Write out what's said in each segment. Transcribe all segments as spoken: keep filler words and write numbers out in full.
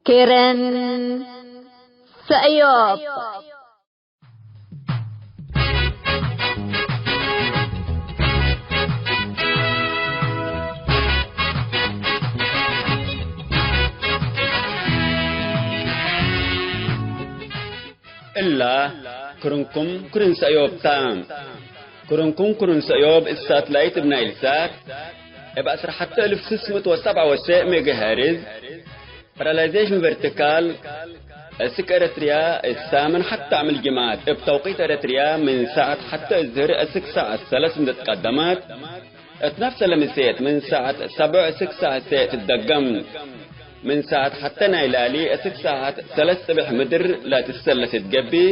ክርን ሰእዮብ። እላ ክርንኩም ክርን ሰእዮብ ታ። ክርንኩም ክርን ሰእዮብ እብ ሳትላይት እብ ናይል ሳት እብ ዐስር ሐተ እልፍ ስስ ምእት ወሰብዓ ወሰዕ ሜጋሄርዝ ፓራላይዜሽን ቨርቲካል፣ እስክ ኤረትርያ እሳምን ሐተ አምል ጅምዐት እብ ተውቂት ኤረትርያ ምን ሳዐት ሐተ እዝህር እስክ ሳዐት ሰለስ እንዴ ትቀደመት፣ እት ነፍሰ ለምሴት ምን ሳዐት ሰብዕ እስክ ሳዐት ሴዕ ትደገም። ምን ሳዐት ሐተ ናይ ላሊ እስክ ሳዐት ሰለስ ጽብሕ ምድር ለትሰለስ እት ገብእ፣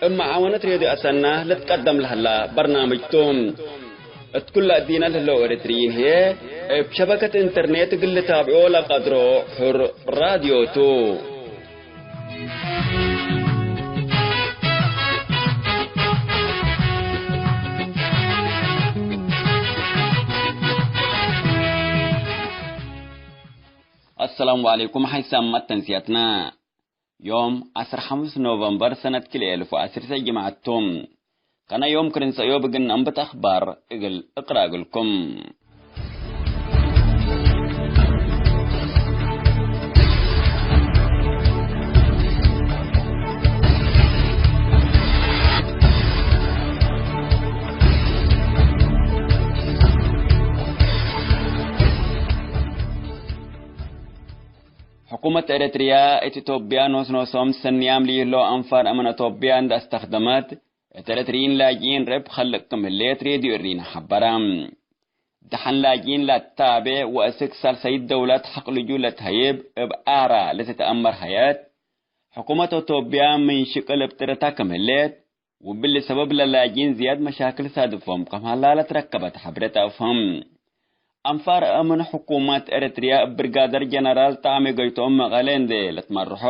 እብ መዓወነት ሬድዮ አሰና ልትቀደም ለህላ በርናምጅ ቱ። እት ኩለ እዲነ ለህለው ኤረትርዪን ህዬ፣ እብ ሸበከት ኢንተርኔት እግል ልታብዖ ለቀድሮ ሑር ራድዮ ቱ። አሰላሙ ዐለይኩም፣ ሐይሳም መተንስያትና። ዮም ዐስር ሐሙስ ኖቨምበር ሰነት ክልኤ እልፍ ወዐስር ጅምዐት ቱ። ከነ ዮም ክርን ሰእዮብ እግል ነአንብት አኽባር እግል እቅረእ እግልኩም። ሕኩመት ኤረትርያ እት ኢትዮጵያ ኖስ ኖሶም ሰንያም ለይህለው አንፋር አምን ኢትዮጵያ እንደ አስተክደመት፣ እት ኤረትርዪን ላጅኢን ርዕብ ከልቅ ክም ህሌት ሬድዮ እሪን ሐበረ። ደሐን ላጅኢን ለአታቤ ወእስክ ሳልሳይት ደውለት ሐቅ ልጁ ለትሀይብ እብ አራ ለትትአመር ሀያት፣ ሕኩመት ኢትዮጵያ ምን ሽቅል እብ ጥረታ ክም ህሌት፣ ወብሊ ሰበብ ለላጅኢን ዝያድ መሻክል ሳድፎም ከም ሀላ ለትረከበት ሐብሬት አፍህም። አንፋር አምን ሕኩመት ኤረትርያ እብ ብርጋደር ጀነራል ጣዕሜ ገይቶም መቀሌ እንዴ ለትመርሖ፣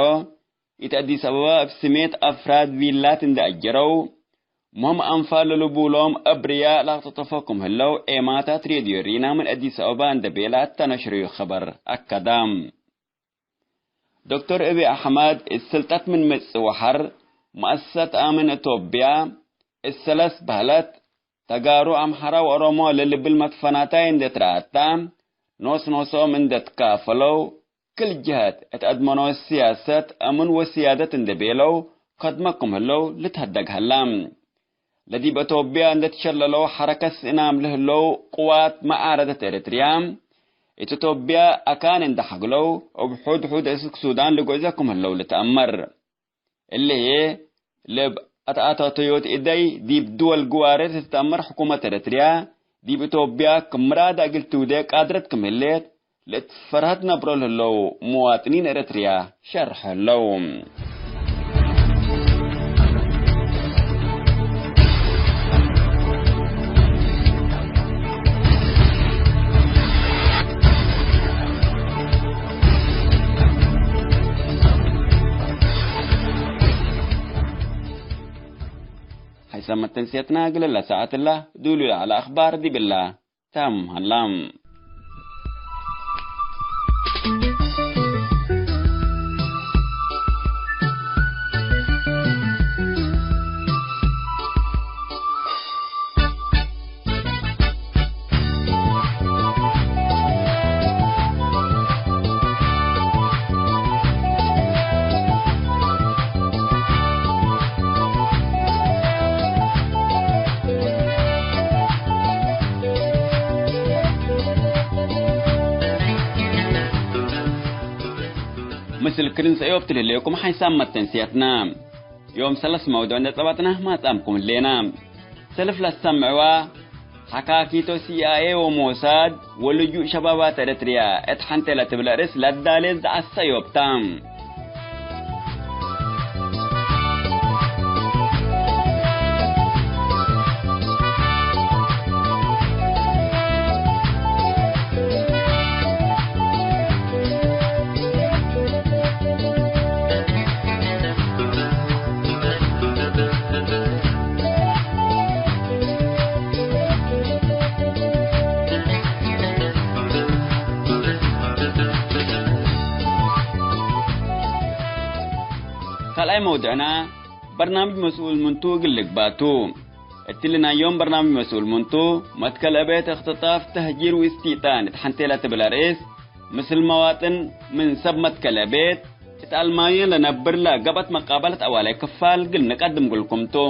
እት አዲስ አበባ እብ ስሜት አፍራድ ቪላት እንዴ አጀረው፣ ምህም አንፋር ለልቡሎም አብርያ ለአቅጠጠፎ ክም ህለው ዔማታት ሬድዮ ሪና ምን አዲስ አበባ እንዴ ቤለ አተነሽረዩ ኸበር አከደ። ዶክተር እቢ አሕመድ እት ስልጠት ምን ምጽእ ወሐር፣ መአሰሰት አምን ኢትዮጵያ እት ሰለስ በህለት፣ ተጋሩ፣ አምሐራ ወኦሮሞ ለልብል መትፈናታይ እንዴ ትረአታ፣ ኖስ ኖሶም እንዴ ትካፈለው፣ ክል ጀሀት እት አድመኖ ሲያሰት አምን ወስያደት እንዴ ቤለው ከድመ ክም ህለው ልትሀደግ ሀላ። ለዲብ ኢትዮጵያ እንዴ ትሸለለው ሐረከት ስእናም ለህለው ቅዋት መዓረደት ኤረትርያ፣ እት ኢትዮጵያ አካን እንዴ ሐግለው፣ እብ ሑድ ሑድ እስክ ሱዳን ልጉዕዘ ክም ህለው ልትአመር። እሊ ህዬ፣ ለእብ አትአታተዮት እደይ ዲብ ድወል ግዋሬ ለትትአመር ሕኩመት ኤረትርያ፣ ዲብ ኢትዮጵያ ክም ምራዳ እግል ትውዴ ቃድረት ክም ህሌት፣ ለእት ፈርሀት ነብሮ ለህለው መዋጥኒን ኤረትርያ ሸርሐ ህለው። ሐይሰ መተንስየትና እግል እለ ሰዓት እላ ዱሉ ለዐለ አኽባር ዲብላ ታም ሀላ። ምስል ክርን ሰእዮብ ትልህሌኩም ሓይሳም መተንስያትና። ዮም ሰለስ መውዱዕ እንዴ ጸባጥና ማጻምኩም ህሌና። ሰልፍ ለሰምዕዋ፣ ሐካኪቶ ሲአይኤ ወሞሳድ ወልጁእ ሸባባት ኤረትርያ እት ሐንቴ ለትብል ርእስ ለዳሌ ዘዐሰ ዮብታ። ካልኣይ መውዱዕና፣ በርናምጅ መስኡል ምንቱ እግል ልግባእ ቱ። እትሊ ናይ ዮም በርናምጅ መስኡል ምንቱ፣ መትከል እቤት እክትጣፍ፣ ተህጂር ወእስትእጣን እት ሐንቴ ለትብል አርእስ፣ ምስል መዋጥን ምን ሰብ መትከል እቤት እት አልማንየ ለነብር ለገብአት መቃበለት አዋላይ ክፋል እግል ንቀድም እግልኩም ቱ።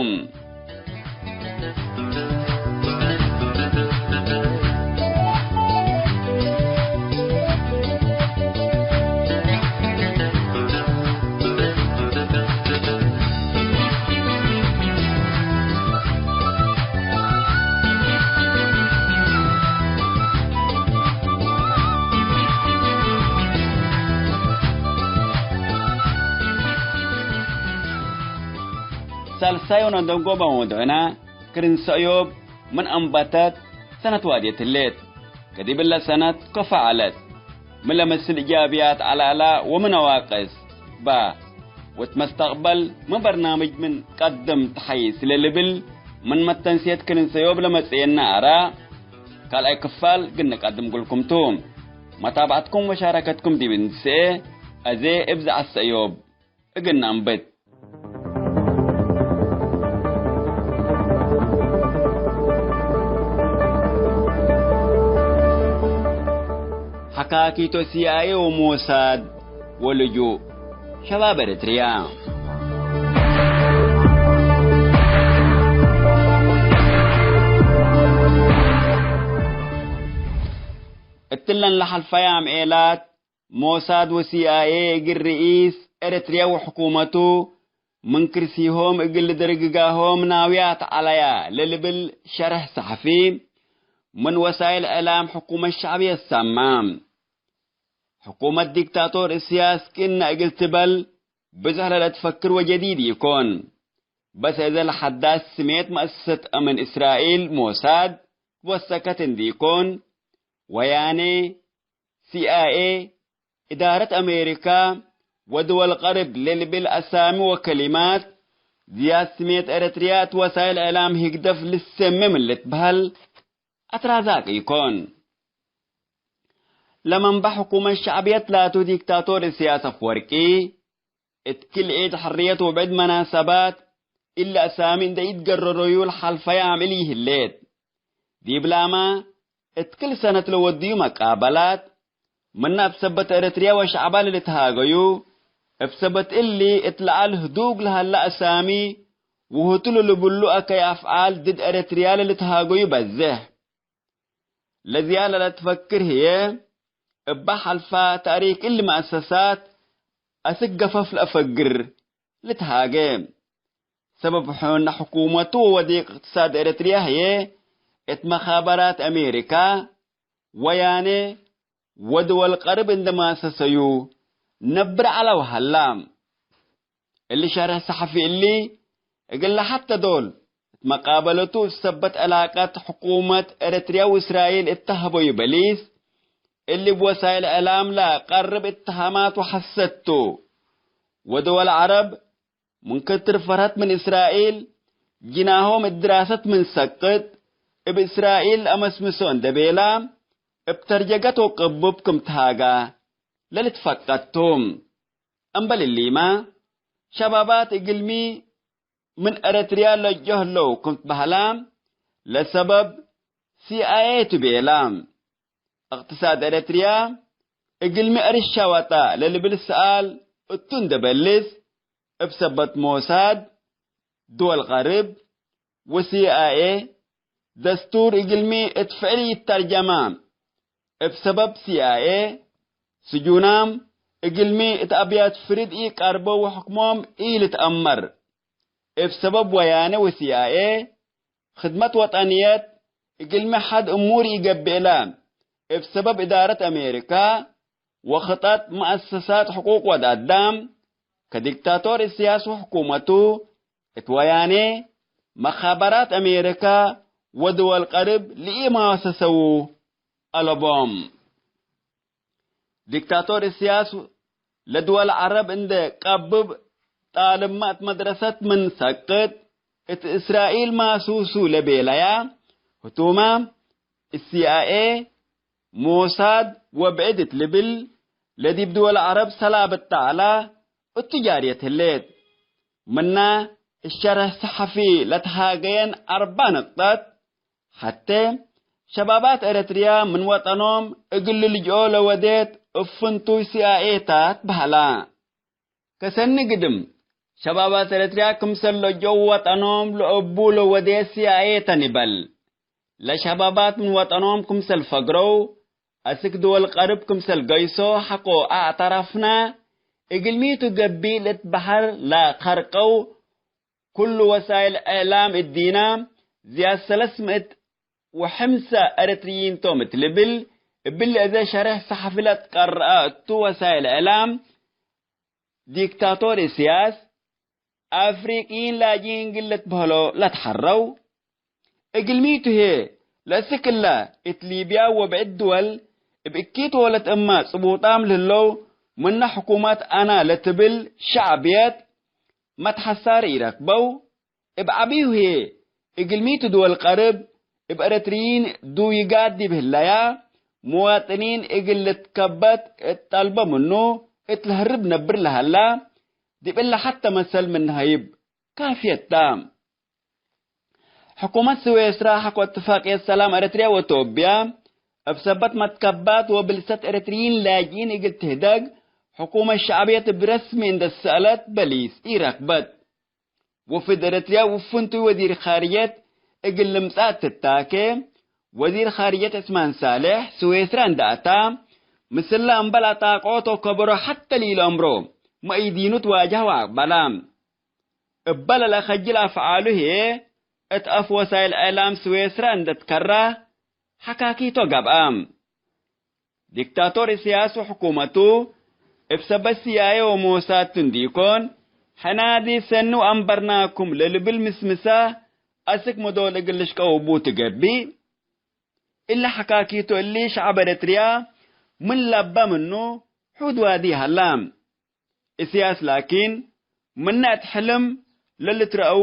ሳልሳይ ወነደንጎበ መውዱዕና፣ ክርን ሰእዮብ ምን አንበተት ሰነት ዋድየት ህሌት። ከዲብለ ሰነት ከፎ ዐለት። ምን ለመስል እጃብያት ዐላላ ወምን ነዋቅስ ባ፣ ወእት መስተቅበል ምን በርናምጅ ምን ቀድም ተሐይስ ለልብል ምን መተንስየት ክርን ሰእዮብ ለመጽኤና አራእ ካልኣይ ክፋል እግል ንቀድም እግልኩም ቱ። መታብዐትኩም ወሻረከትኩም ዲብ እንስኤ፣ አዜ እብ ዘዐት ሰእዮብ እግል ነአንብት። ሐካኪቶ ሲአይኤ ወሞሳድ ወልጁእ ሸባብ ኤረትርያ። እትለን ለሐልፈየ አምዔላት፣ ሞሳድ ወሲአይኤ እግል ርኢስ ኤረትርያ ወሕኩመቱ ምን ክርሲሆም እግል ልደርግጋሆም ናውያት ዐለያ ለልብል ሸርሕ ሰሐፊ ምን ወሳይል እዕላም ሕኩመት ሸዕብየት ሰመ። ሕኩመት ዲክታቶር እስያስ ክእነ እግል ትበል ብዞሕ ለለትፈክር ወጀዲድ ኢኮን። በስ እዘ ለሐዳስ ስሜት መአሰሰት አምን እስራኤል ሞሳድ ትወሰከት እንዲኮን፣ ወያኔ፣ ሲአይኤ፣ እዳረት አሜሪካ ወድወል ቀርብ ለልብል አሳሚ ወከሊማት ዝያድ ስሜት ኤረትርያ እት ወሳይል እዕላም ህግደፍ ልሰሜ ምን ልትበህል አትራዛቅ ኢኮን። ለመንበዕ ሕኩመት ሸዕብየት ላቱ ዲክታቶር እስያስ አፍወርቂ፣ እት ክል ዒድ ሕርየት ወብዕድ መናሰባት፣ እሊ አሳሚ እንዴ ኢትገረረዩ ለሐልፈየ አምዕል ይህሌት። ዲብላማ፣ እት ክል ሰነት ለወድዩ መቃበላት፣ ምነ እብ ሰበት ኤረትርያ ወሸዕባ ለልትሃገዩ፣ እብ ሰበት እሊ እት ለዐል ህዱግ ለሀለ አሳሚ፣ ወህቱ ለልብሉ አከይ አፍዓል ድድ ኤረትርያ ለልትሃገዩ በዝሕ። ለዝያድ ለለትፈክር ህዬ፣ እበ ሐልፋ ተእሪክ እሊ መአሰሳት አስክ ገፈፍ ለአፈግር ልትሃጌ። ሰበብ ሖነ ሕኩመቱ ወወዲቅ እቅትሳድ ኤረትርያ ህዬ፣ እት መኻበራት አሜሪካ፣ ወያኔ ወድወል ቀርብ እንዴ ማሰሰዩ ነብር ዐለ ወሀላ። እሊ ሸርሕ ሰሐፊ እሊ፣ እግለ ሐቴ ዶል እት መቃበለቱ እት ሰበት ዕላቀት ሕኩመት ኤረትርያ ወእስራኤል እተ ሀበዩ በሊስ፣ እሊ እብ ወሳይል እዕላም ለቀርብ እተሃማት ወሐሰት ቱ። ወደወል ዐረብ ምን ክትር ፈርሀት ምን እስራኤል፣ ጅናሆም እት ድራሰት ምን ሰቅጥ፣ እብ እስራኤል አመስምሶ እንዴ ቤላ፣ እብ ተርጀገት ወቅቡብ ክም ተሃጋ ለልትፈቀድ ቱ። እምበል እሊመ፣ ሸባባት እግልሚ ምን ኤረትርያ ለጀህ ህለው ክም ትበህላ፣ ለሰበብ ሲአይኤ ቱ ቤላ። እቅትሳድ ኤረትርያ እግልሚ እርሻ ወጣ ለልብል ሰኣል እቱ እንዴ በልስ፣ እብ ሰበት ሞሳድ፣ ድወል ቀርብ፣ ወሲአይኤ፣ ደስቱር እግልሚ እት ፍዕል ይተርጀማ። እብ ሰበብ ሲአይኤ፣ ስጁናም እግልሚ እት አብያት ፍርድ ኢቀርቦ ወሕክሞም ኢልትአመር። እብ ሰበብ ወያኔ ወሲአይኤ፣ ክድመት ወጠንየት እግልሚ ሐድ እሙር ኢገብእላ። እብ ሰበብ እዳረት አሜሪካ ወክጠጥ መአሰሳት ሕቁቅ ወድ አዳም፣ ከዲክታቶር እስያስ ወሕኩመቱ፣ እት ወያኔ፣ መኻበራት አሜሪካ ወድወል ቀርብ ለኢማሰሰዉ አለቦም። ዲክታቶር እስያስ ለድወል ዐረብ እንዴ ቀብብ ጣልማ እት መድረሰት ምን ሰቅጥ፣ እት እስራኤል ማሱሱ ለቤለያ ህቱመ፣ ሲአይኤ፣ ሞሳድ ወብዕድ እት ልብል፣ ለዲብ ድወል ዐረብ ሰላብት ተዐላ እቱ ጃርየት ህሌት። ምና እሸርሕ ሰሐፊ ለተሃገየን አርባ ነቅጠት፣ ሐቴ ሸባባት ኤረትርያ ምን ወጠኖም እግል ልልጅኦ ለወዴት እብ ፍንቱይ ሲአይኤ ተ ትበሀላ። ከሰኒ ግድም፣ ሸባባት ኤረትርያ ክምሰል ለጀው ወጠኖም ለእቡ ለወዴ ሲአይኤ ተ ኒበል። ለሸባባት ምን ወጠኖም ክምሰል ፈግረው፣ አስክ ድወል ቀርብ ክምሰል ገይሶ ሐቆ አዕተረፍነ፣ እግልሚቱ ገቢል እት በሐር ለከርቀው ኩሉ ወሳይል እዕላም እዲና፣ ዝያድ ሰለስ ምእት ወሐምሰ ኤረትርይን ቶም እት ልብል፣ እብሊ አዜ ሸሬሕ ሰሐፊ ለትቀረአ እቱ ወሳይል እዕላም፣ ዲክታቶር እስያስ፣ አፍሪቅይን ላጅኢን እግል ልትበህሎ ለትሐረው። እግልሚቱ ህዬ፣ ለእስክ እለ እት ሊብያ ወብዕድ ድወል እብ እኪት ሆለት እመ ጽቡጣም ለህለው፣ ምነ ሕኩመት አና ለትብል ሸዕብየት መትሐሳር ኢረክበው። እብ ዐቢሁ ህዬ፣ እግልሚቱ ድወል ቀርብ፣ እብ ኤረትርይን ዱይጋት ዲብ ህለያ፣ ሙዋጥኒን እግል ልትከበት እት ጠልቦ ምኑ፣ እት ለህርብ ነብር ለሀላ፣ ዲብ እለ ሐተ መሰል ምን ነሀይብ ካፍየት ተ። ሕኩመት ስዌስራ ሐቆ እትፋቅየት ሰላም ኤረትርያ ወቶብያ፣ እብ ሰበት መትከባት ወብልሰት ኤረትርይን ላጅኢን እግል ትህደግ፣ ሕኩመት ሸዕብየት እብ ረስሚ እንዴ ሰአለት በሊስ ኢረክበት። ወፍድ ኤረትርያ ውፍንቱ ወዚር ኻርጀት እግል ልምጻእ ትታኬ፣ ወዚር ኻርጀት ዕስማን ሳልሕ ስዌስራ እንደ አታ፣ ምስለ እምበል አጣቆት ወከበሮ ሐተ ለኢለአምሮ መኢዲኑ ትዋጀህ ወአቅበላ። እበ ለለአከጅል አፍዓሉ ህዬ፣ እት አፍ ወሳይል እዕላም ስዌስራ እንደ ትከራ ሐካኪቶ ገብአ። ዲክታቶር እስያስ ወሕኩመቱ፣ እብ ሰበት ሲአይኤ ወሞሳድ ቱ እንዲኮን፣ ሕናዲ ሰኒ ወአንበርናኩም ለልብል ምስምሰ፣ አስክ ምዶል እግል ልሽቀው እቡ ትገብእ። እሊ ሐካኪቱ እሊ ሸዐብ ኤረትርያ ምን ለበ ምኑ ሑድ ዋዲ ሀላ። እስያስ ላኪን፣ ምነ እት ሕልም ለልትረአዉ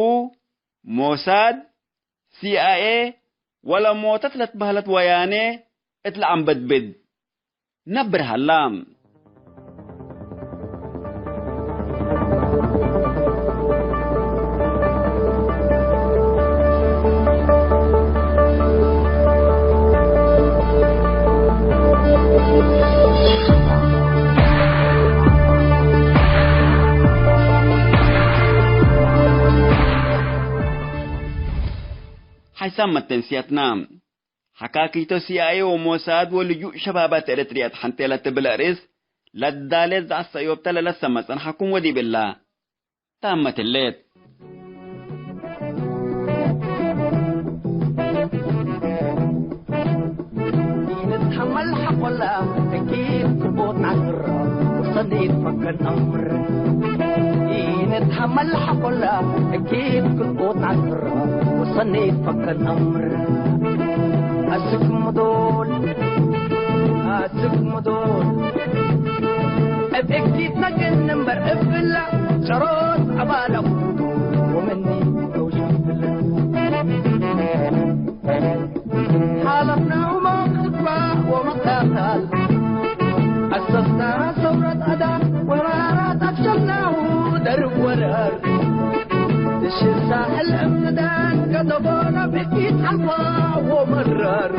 ሞሳድ፣ ሲአይኤ ወለ ሞተት ለትበህለት ወያኔ እት ለአንበድብድ ነብር ሀላ። ሓይሳም መተንስያትና። ሐካኪቶ ሲአይኤ ወሞሳድ ወልጁእ ሸባባት ኤረትርያ እት ሐንቴ ለትብል አርእስ ለዳሌት ዘአሰእዮብተ ለለሰመ ጸንሐኩም ወዲብ እላ ታመት ህሌት። ኢንትሐመል ሐቆለ እኪት ክልኦት ነዐስር ወሰኒት ፈከን አምር። ኢንትሐመል ሐቆለ እኪት ክልኦት ነዐስር ወሰኒት ፈከን አምር። አስክ ምዶል፣ አስክ ምዶል እብ እኪት ነግን እምበር እብላ ጨሮት አባለኩ ወምኒ ተውሽፍለ። ሓለፍናሁ መክባ ወመቃታል፣ አሰስና ሰውረት አዳም ወራራት አፍሸልናሁ ደርብ ወረር። እሺ ሳሕል እምዳን ከተቦና ብኪት ሐልፋ ወመረር።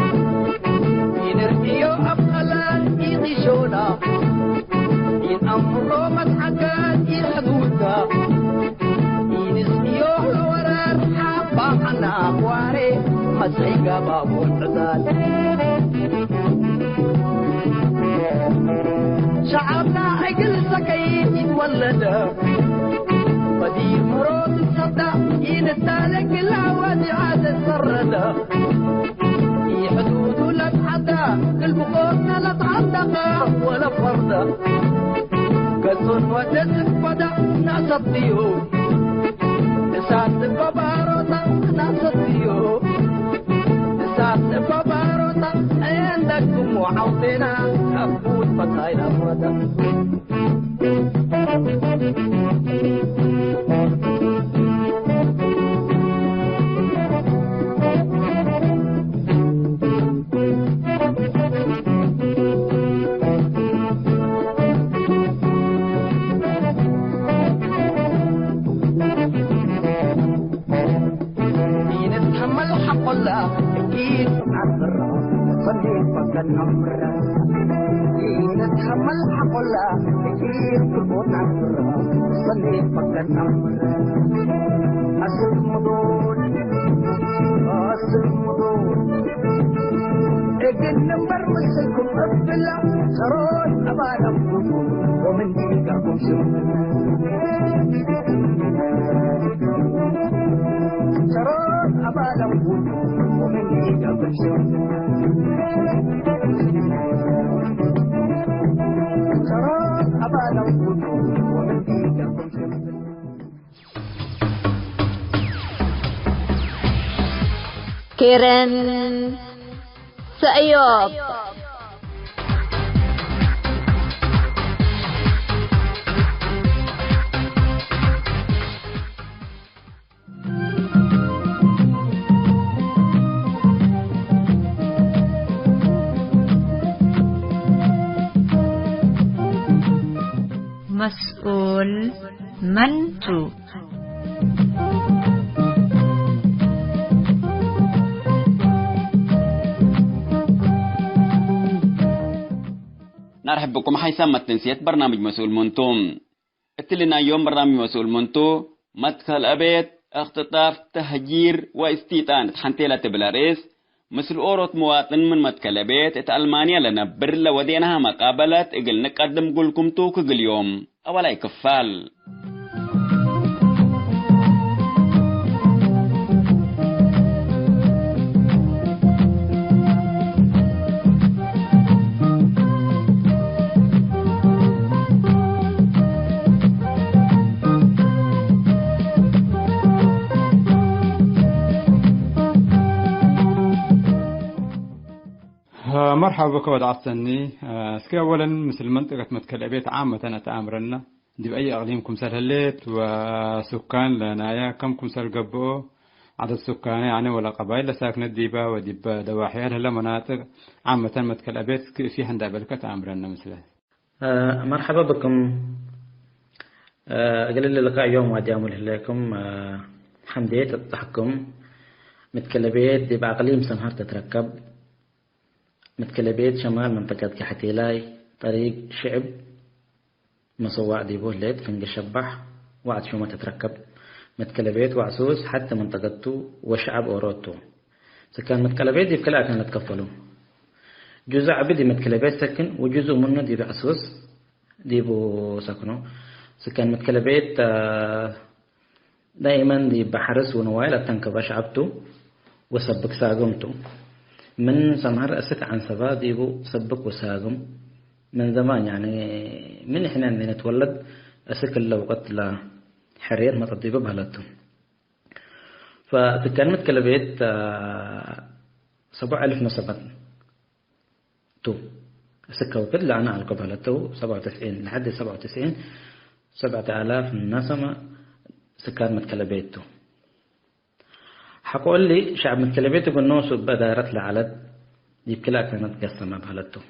ኢንርእዮ አብ ቀላል ኢቂሾና፣ ኢንአምሮ መትሐገዝ ኢሕዱድና። ኢንስእዮ ለወራር ሓባም ዐና አክዋሬ፣ መጽኢ ገባቦ ዕዛል። ሸዐብና እግል ሰከይት ኢትወለደ፣ በዲር ምሮት ትሰዳ፣ ኢንታለግ እላ ወዲዓ ትሰረደ። ኢሕዱዱ ለትዐዳ፣ ክል ብቆትነ ለትዐንደቀ ወለፈርደ። ገጹን ወደት ትፈዳ ናሰት ድዩ፣ እሳት እበ ባሮታ ናሰት ድዩ። እሳት እበ ባሮታ፣ ዕንደክሙ ዐውቴና፣ ከቡድ ፈታይ ለአፍረተ። ነምረ ኢነትሐመል ሐቆላ እኪ ፍርጎት ነምረ ሰኔት ፈከር ነምረ አስል ሙዶድ አስል ሙዶድ እግል ነምበር ምስልኩም እብላ ጸሮት አባለምኩም ወምን ዲጋኩም ሽም ጸሮት አባለምኩም ወምን ዲጋኩም ሽም ኬረን ሰእዮብ። መስኡል መን ቱ? ነርሕብ ብኩም ሓይሳም መተንስየት በርናምጅ መስኡል መን ቱ። እትሊ ናይ ዮም በርናምጅ መስኡል መን ቱ፣ መትከል አቤት፣ እክትጣፍ፣ ተህጂር ወእስቲጣን እት ሐንቴ ለትብል አርእስ፣ ምስል ኦሮት መዋጥን ምን መትከል አቤት እት አልማንየ ለነብር ለወዴናሃ መቃበለት እግል ንቀድም እግልኩም ቱ። ክግል ዮም አወላይ ክፋል። መርሐባ ብከ ወድ ዐሰኒ። እስኪ አወለን ምስል መንጠቀት መትከል አቤት ዓመተን አተአምረና። ዲብ አይ አቅሊም ክምሰል ህሌት ወሱካን ለናያ ከም ክምሰል ገብኦ፣ ዐደድ ሱካነ ያኒ ወለ ቀባይል ለሳክነት ዲባ ወዲበ ደዋሕያ ለህለ መናጥቅ ዓመተን መትከል አቤት እስኪ እፊ ሐንዳ በልከ ተአምረነ ምስለ። መርሐባ ብኩም። እግል ልቃእ ዮም ዋድያሙ ለህሌኩም ሐምዴ ተጽሐኩም። መትከል አቤት ዲብ አቅሊም ሰምሀር ተትረከብ። መትከለ ቤት ሸማል መንጠቀት ገሐቴላይ፣ ጠሪቅ ሽዕብ መሰዋዕ ዲቡ ህሌት፣ ፍንጌ ሸባሕ ወዐድ ሹመ ትትረከብ። መትከለ ቤት ወዐሱስ ሐቴ መንጠቀት ቱ ወሸዐብ ኦሮት ቱ። ስካን መትከለ ቤት ዲብ ክልኤ አካን ልትከፈሉ። ጁዝእ ዐቢ ዲብ መትከለ ቤት ሰክን ወጁዝእ ምኑ ዲብ ዐሱስ ዲቡ ሰክኖ። ስካን መትከለ ቤት፣ አ፣ ዳይመን ዲብ ሐርስ ወንዋይ ለአተንከበ ሸዐብ ቱ ወሰብክ ሳግም ቱ። ምን ሰምሀር እስክ ዐንሰበ ዲቡ ሰብክ ወሳግም። ምን ዘማን፣ ያኒ፣ ምን ሕነ እንዴ ንትወለድ እስክ እለ ወቅት ለሕርየት መጠጥ ዲቡ በህለት ቱ። ፈስካን መትከለ ቤት፣ አ፣ ሰቡዕ አልፍ ነሰበት ቱ። እስከ ወቅት ለአነ አልቆ በህለት ቱ፣ ሰብዐ ወትስዒን ለሐድ ሰብዐ ወትስዒን፣ ሰብዐተ አላፍ ነሰመ ስካን መትከለ ቤት ቱ። ሐቆ እሊ፣ ሸዐብ መትከለ ቤት እግል ኖሱ እበ ዳረት ለዐለት ዲብ ክልኤ አካናት ገሰመ በህለት ቱ።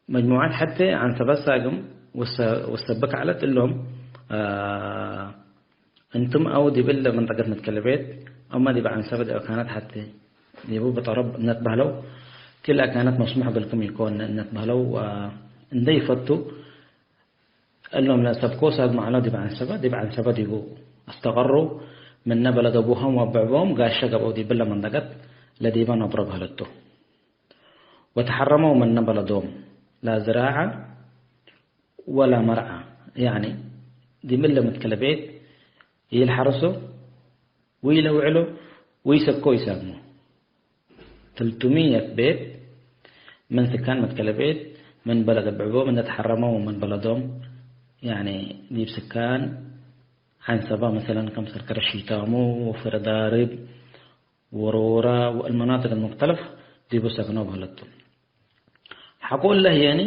መጅሙዐት ሐቴ ዐንሰበት ሳግም ወሰ-፣ ወሰብክ ዐለት እሎም፣ አ፣ እንቱም አው ዲብ እለ መንጠቀት መትከለ ቤት፣ አውመ ዲብ ዐንሰበ ዲብ አካናት ሐቴ ዲቡ ብጠረብ እነት በህለው፣ ክል አካናት መስሙሕ እግልኩም ኢኮን እነት በህለው፣ አ፣ እንዴ ይፈቱ፣ እሎም ለሰብኮ ሳግም ዐለው ዲብ ዐንሰበ፣ ዲብ ዐንሰበ ዲቡ አስተቀሩ፣ ምነ በለድ አቡሆም ወብዕቦም ጋሸ ገብአው ዲብለ መንጠቀት ለዲበ ነብሮ በህለት ቱ። ወተሐረመው ምነ በለዶም ላ ዝራዐ ወላ መርዓ፣ ያኒ ዲብ እለ መትከለ ቤት ኢልሐርሶ ወኢለውዕሎ ወኢሰብኮ ኢሳግሞ። ትልቱምየት ቤት ምን ስካን መትከለ ቤት ምን በለድ አብዕቦም እንዴ ተሐረመው ምን በለዶም፣ ያኒ ዲብ ስካን ዐንሰባ መሰለን፣ ከምሰል ከረ ሺታሙ ወፍረ ዳርብ ወሮራ ወእል መናጥቅ አልሙክተለፍ ዲቡ ሰክነው በህለት ቱ። ሐቆ እለ ህዬኒ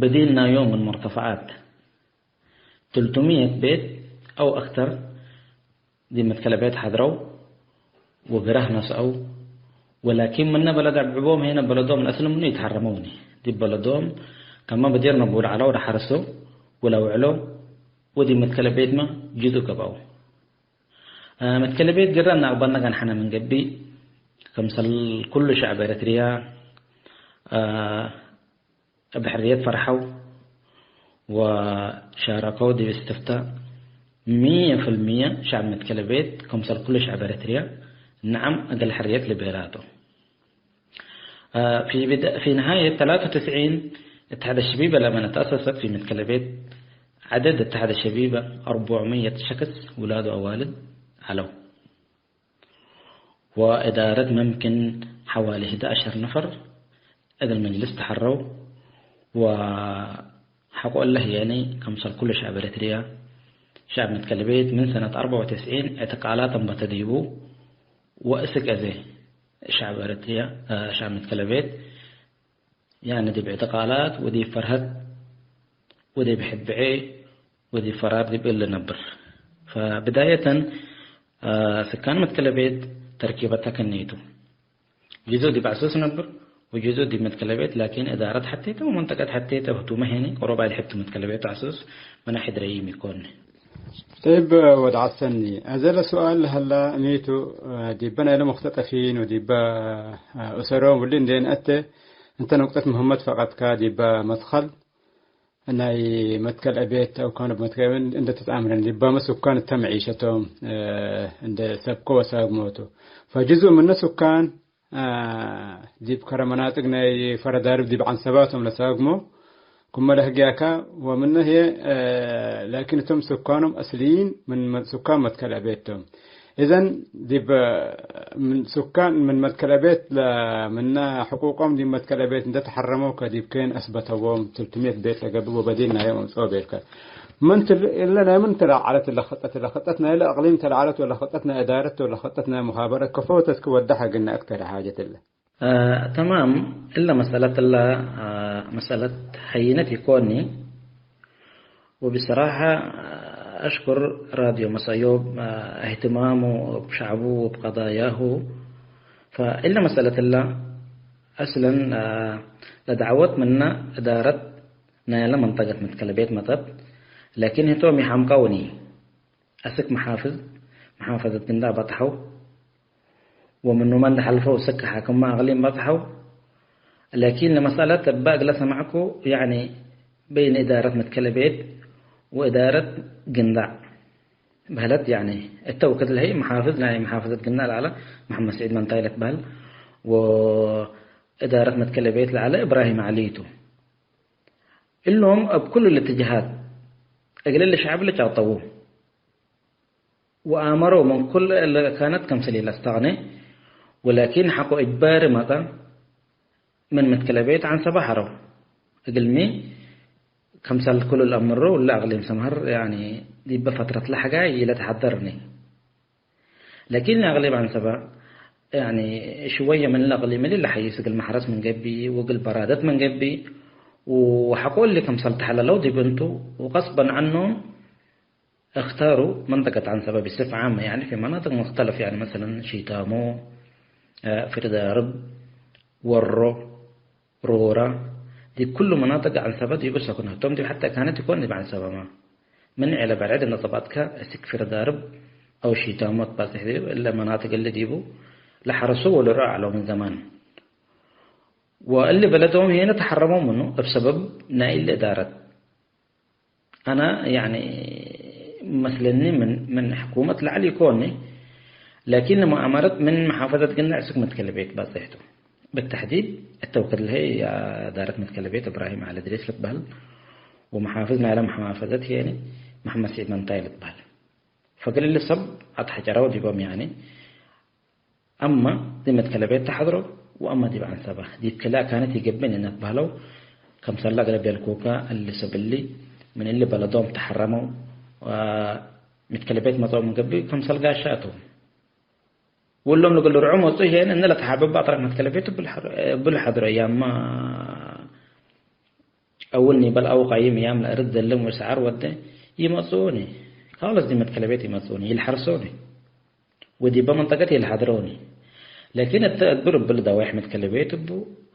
በዲን ናዮም ምን ሙርተፈዓት ትልቱምየት ቤት አው አክተር ዲብ መትከለ ቤት ሐድረው ወግራህ ነስአው፣ ወላኪን ምነ በለድ አብዕቦም ሄነ በለዶም ለአስል ምኑ ኢተሐረመውኒ። ዲብ በለዶም ከመ በዲር ነቡል ዐለው ለሐርሶ ወለአውዕሎ ወዲብ መትከለ ቤትመ ጅዙእ ገብአው። መትከለ ቤት ግረ እናቅበልነ ገንሐነ ምን ገብእ፣ ከምሰል ኩሉ ሸዕብ ኤረትርያ፣ አ፣ እብ ሕርየት ፈርሐው ወሻረከው ዲብ እስትፍታእ። ሚየ ፍልሚየ ሸዐብ መትከለ ቤት፣ ክምሰል ኩሉ ሸዐብ ኤረትርያ፣ ነዐም እግል ሕርየት ልቤላቶ። አ፣ ፊ ብዳ-፣ ፊ ነሃየት ተላተ ወትስዒን እትሓደ ሸቢበ ለመ ተአሰሰት፣ ፊ መትከለ ቤት ዐደድ እትሓደ ሸቢበ አርቡዕ ምየት ሸክስ ውላድ ወአዋልድ ዐለው። ወእዳረት መምክን ሐዋሊ ሕድ ዐሸር ነፈር እግል መጅልስ ተሐረው። ወሐቆ እለ ህዬኒ፣ ክምሰል ኩሉ ሸዐብ ኤረትርያ፣ ሸዐብ መትከለ ቤት ምን ሰነት አርበዕ ወትስዒን እዕትቃላት አንበተ ዲቡ። ወእስክ አዜ ሸዐብ ኤረትርያ፣ ሸዐብ መትከለ ቤት፣ ያኒ ዲብ እዕትቃላት ወዲብ ፈርሀት ወዲብ ሕብዔ ወዲብ ፈራር ዲብ እሊ ነብር። ፈብዳየተን፣ አ፣ ስካን መትከለ ቤት ተርኪበተ ከኔቱ። ጅዙእ ዲብ ዐሱስ ነብር ወጅዙእ ዲብ መትከለ ቤት፣ ላኪን እዳረት ሐቴተ ወመንጠቀት ሐቴተ ህቱመ ሄኒ ቅሩብ ዐድ ሕቱ መትከለ ቤት ዐሱስ መናሒ ድረይም ኢኮን። ጠይብ ወድ ዐሰኒ፣ አዜ ለሱኣል ለሀላ እሚቱ፣ ዲበ ናይለ ሙክተጠፊን ወዲበ፣ አ፣ ኡሰሮም ውሊ እንዴ ነአተ፣ እንተ ኑቅጠት ምህመት ፈቀድካ፣ ዲበ መትከል ናይ መትከል አቤት አው ካን መትከል እንደ ተትአምረን፣ ዲበ ሱካን እተ መዒሸቶም፣ አ፣ እንደ ሰብኮ ወሳግሞቱ። ፈጅዙእ ምነ ሱካን አ፣ ዲብ ከረ መናጥቅ ናይ ፈረዳርብ ዲብ ዐንሰባቶም ለሳግሞ፣ ክመ ለህግያካ፣ ወምነ ህዬ፣ አ፣ ላኪን እቶም ስካኖም አስልይን ምን መ-፣ ስካን መትከል አቤት ቶም። እዘን ዲብ፣ ምን ስካን ምን መትከል አቤት ለ-፣ ምነ ሕቁቆም ዲብ መትከል አቤት እንደ ተሐረመው ከዲብ ኬን አስበተዎም፣ ትልትምየት ቤት ለገብእ ወበዲል ናዮም አምጽኦ ቤልከ። ምን ትል-፣ እለ ናይ ምን ተለዓለት እለ ክጠት? እለ ክጠት ናይለ አቅሊም ተለዓለት ወለ ክጠት ናይ እዳረት ወለ ክጠት ናይ ሙኻበረት ከፎ ተትክወደሐ ግነ አክተር ሓጀት እለ። አ፣ ተማም፣ እለ መሰለት እለ፣ አ፣ መሰለት ሀይነት ኢኮኒ። ወብሰራሐ፣ አ፣ አሽኩር ራድዮ መሰዮብ፣ አ፣ እህትማሙ እብ ሸዕቡ ወእብ ቀዳያሁ። ፈእለ መሰለት እለ አስለን፣ አ፣ ለደዕወት ምነ እዳረት ናይለ መንጠቀት መትከለ ቤት መጠት፣ ላኪን ህቶም ይሐምቀውኒ። አስክ መሓፍዝ፣ መሓፈዘት ግንዳዕ በጽሐው፣ ወምኑመ እንደ ሐልፈው እስክ ሓክም አቅሊም በጽሐው። ላኪን ለመስአለት እበ እግለ ሰመዕኩ፣ ያኒ በይነ እዳረት መትከለ ቤት ወእዳረት ግንዳዕ በህለት፣ ያኒ እተ ወክድ ለህይ መሓፍዝ ናይ መሓፈዘት ግንዳዕ ለዐለ መሐመድ ስዒድ መንታይ ለትበህል፣ ወእዳረት መትከለ ቤት ለዐለ እብራሂም ዐሊ ቱ። እሎም እብ ኩሉ ልእትጅሃት እግል እሊ ሸዕብ ልጫጠዉ ወአመሮ ምን ኩል እለ ካነት ከምስል ኢለአስተግኔ፣ ወላኪን ሐቆ እጅባሪ መጸ ምን መትከለ ቤት ዐንሰበ ሐረው። እግልሚ ከምሰል ኩሉ ለአምሮ እለ አቅሊም ሰምሀር፣ ያኒ ዲበ ፈትረት ለሐጋይ ኢለተሐደርኒ። ላኪን አቅሊብ ዐንሰበ፣ ያኒ፣ ሽወየ ምን ለአቅሊም እሊ ለሐይስ እግል መሕረስ ምን ገብእ ወእግል በራደት ምን ገብእ፣ ወሐቆ እሊ ክምሰል ተሐለለው ዲብ እንቱ፣ ወቀስበን ዐኖም እክታሩ መንጠቀት ዐንሰበ ብስፍ ዓመ፣ ያኒ፣ ፊ መናጥቅ ሙክተለፍ፣ ያኒ፣ መሰለን፣ ሺታሞ፣ አ፣ ፊርዳርብ፣ ወሮ፣ ሮራ፣ ዲብ ኩሉ መናጥቅ ዐንሰበ ዲቡ ሰኩን ህቶም፣ ዲብ ሐቴ ካነት ኢኮን ዲብ ዐንሰበመ። ምን ዔለ በርዕድ እንዴ ጸባጥከ፣ እስክ ፊርዳርብ አው ሺታሞ ትባጽሕ ዲብ እለ መናጥቅ እሊ ዲቡ ለሐርሱ ወልርዑ ዐለው ምን ዘማን። ወእሊ በለዶም ሄነ ተሐረመው ምኑ፣ እብ ሰበብ ናይ እሊ እዳረት። አና፣ ያኒ፣ መስለኒ ምን፣ ምን ሕኩመት ለዐል ኢኮኒ፣ ላኪን ለመአመረት ምን መሓፈዘት ግንዳዕ እስክ መትከለ ቤት ባጽሕቱ። ብተሕዲድ እተ ወክድ ለሀይ እዳረት መትከለ ቤት እብራሂም ዐሊ እድሪስ ልትበህል፣ ወመሓፍዝ ናይለ መሓፈዘት ህዬኒ መሐመድ ስዒድ መንታይ ልትበህል። ፈግል እሊ ሰብ አትሐጨረው ዲቦም፣ ያኒ፣ አመ ዲብ መትከለ ቤት ተሐድሮ ወአመ ዲብ ዐንሰበ፣ ዲብ ክልኤ ካነት ኢገብእ እንዴ ትበህለው፣ ከምሰለ እግለ ቤልኩከ፣ እሊ ሰብ እሊ ምን እሊ በለዶም ተሐረመው፣ ወመትከለ ቤት መጽአው ምን ገብእ፣ ከምሰል ጋሻ እቶም። ወእሎም እግል ልርዑ መጽኡ ህዬን፣ እነ ለተሓበበ አጥራፍ መትከለ ቤት እቡ ለሐድሮ፣ እቡ ለሐድሮ እያመ፣ አውል ኒበል አው ቃይም እያም ለእርድ ዘልም ወሰዓር ወደ ይመጽኡኒ። ካለስ ዲብ መትከለ ቤት ይመጽኡኒ፣ ይልሐርሶኒ። ወዲበ መንጠቀት ይልሐድሮኒ። ላኪን እተ እግብር እብል ደዋይሕ መትከለ ቤት እቡ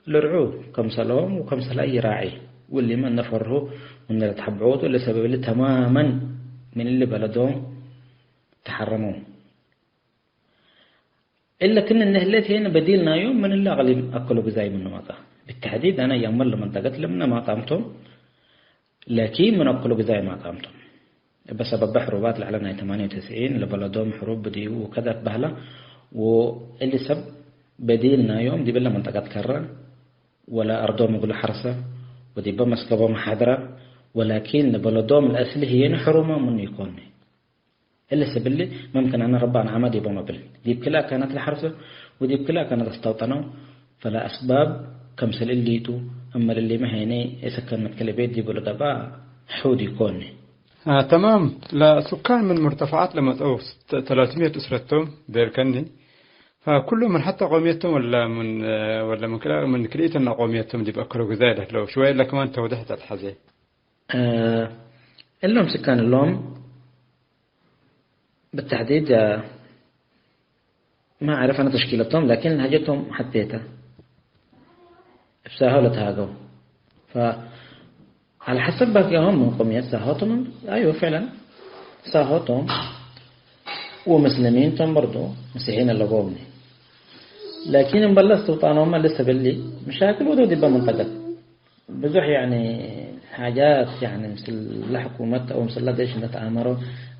ልርዑ፣ ከምሰሎም ወከምሰላይ ይራዒ። ወሊመ እነ ፈርሁ ወእነ ለተሐብዖቱ ለሰበብ እሊ ተማመን ምን እሊ በለዶም ተሐረመው። እለ ክእነ ህሌት ሄነ በዲል ናዮም ምን እለ አቅሊም አከሎ ግዛይ ምኑ መጽአ። ብተሕዲድ አነ የአምር ለመንጠቀት ለምነ ማጣምቶም፣ ላኪን ምን አክሉ ግዛይ ማጣምቶም። እበ ሰበበ ሕሩባት ለዐለ ናይ ተማንየ ወትስዒን ለበለዶም ሕሩብ ብዲቡ ወከዘ አትበህለ፣ ወእሊ ሰብ በዲል ናዮም ዲብለ መንጠቀት ከረ፣ ወለ አርዶም እግሉ ሐርሰ፣ ወዲበ መስከቦም ሐድረ፣ ወላኪን ለበለዶም ለአስሊ ህዬኒ ሕሩመ ምኑ ኢኮኒ። እሊ ሰብሊ፣ መምክን አነ ረቢ አንዓመ ዲቦም እብል። ዲብ ክልኤ አካናት ለሐርሶ ወዲብ ክልኤ አካናት አስተውጠነው፣ ፈለአስባብ ከምሰል እሊቱ፣ እመ ለሊመ ሄኔ የሰከን መትከል ቤት ዲቡ ለገብአ ሑድ ኢኮኒ። አ፣ ተማም። ለሱካን ምን ሙርተፈዓት ለመጽአው ተ-፣ ተላትምየት እስረት ቶም ቤልከኒ። ፈኩሉ ምን ሐተ ቆምየት ቶም ወለ ምን፣ ወለ ምን ክልኤ፣ ምን ክልኢተና ቆምየት ቶም ዲብ አከሎ ግዛይ ለህለው ሽወየ ለክማን ተውደሕ ተትሐዜ። አ፣ እሎም ስካን እሎም ብተሕዲድ፣ አ፣ ማ አዕርፍ አነ ተሽኪለቶም፣ ላኪን ለሀጀቶም ሐቴተ እብ ሳሆ ለተሃገው። ፈዐለ ሐሰብ ባቅያሆም ምን ቆምየት ሳሆቶም፣ አይወ፣ ፍዕለን ሳሆቶም ወመስለሚን ቶም በርዶ፣ መሲሒን አለቦምኒ። ላኪን እምበለ እስትውጣኖመ ልሰ ብሊ መሻክል ወደው ዲበ መንጠቀት። ብዙሕ፣ ያኒ፣ ሓጃት፣ ያኒ፣ ምስለ ሕኩመት አው ምስለ ዴሽ እንደ ተአመሮ፣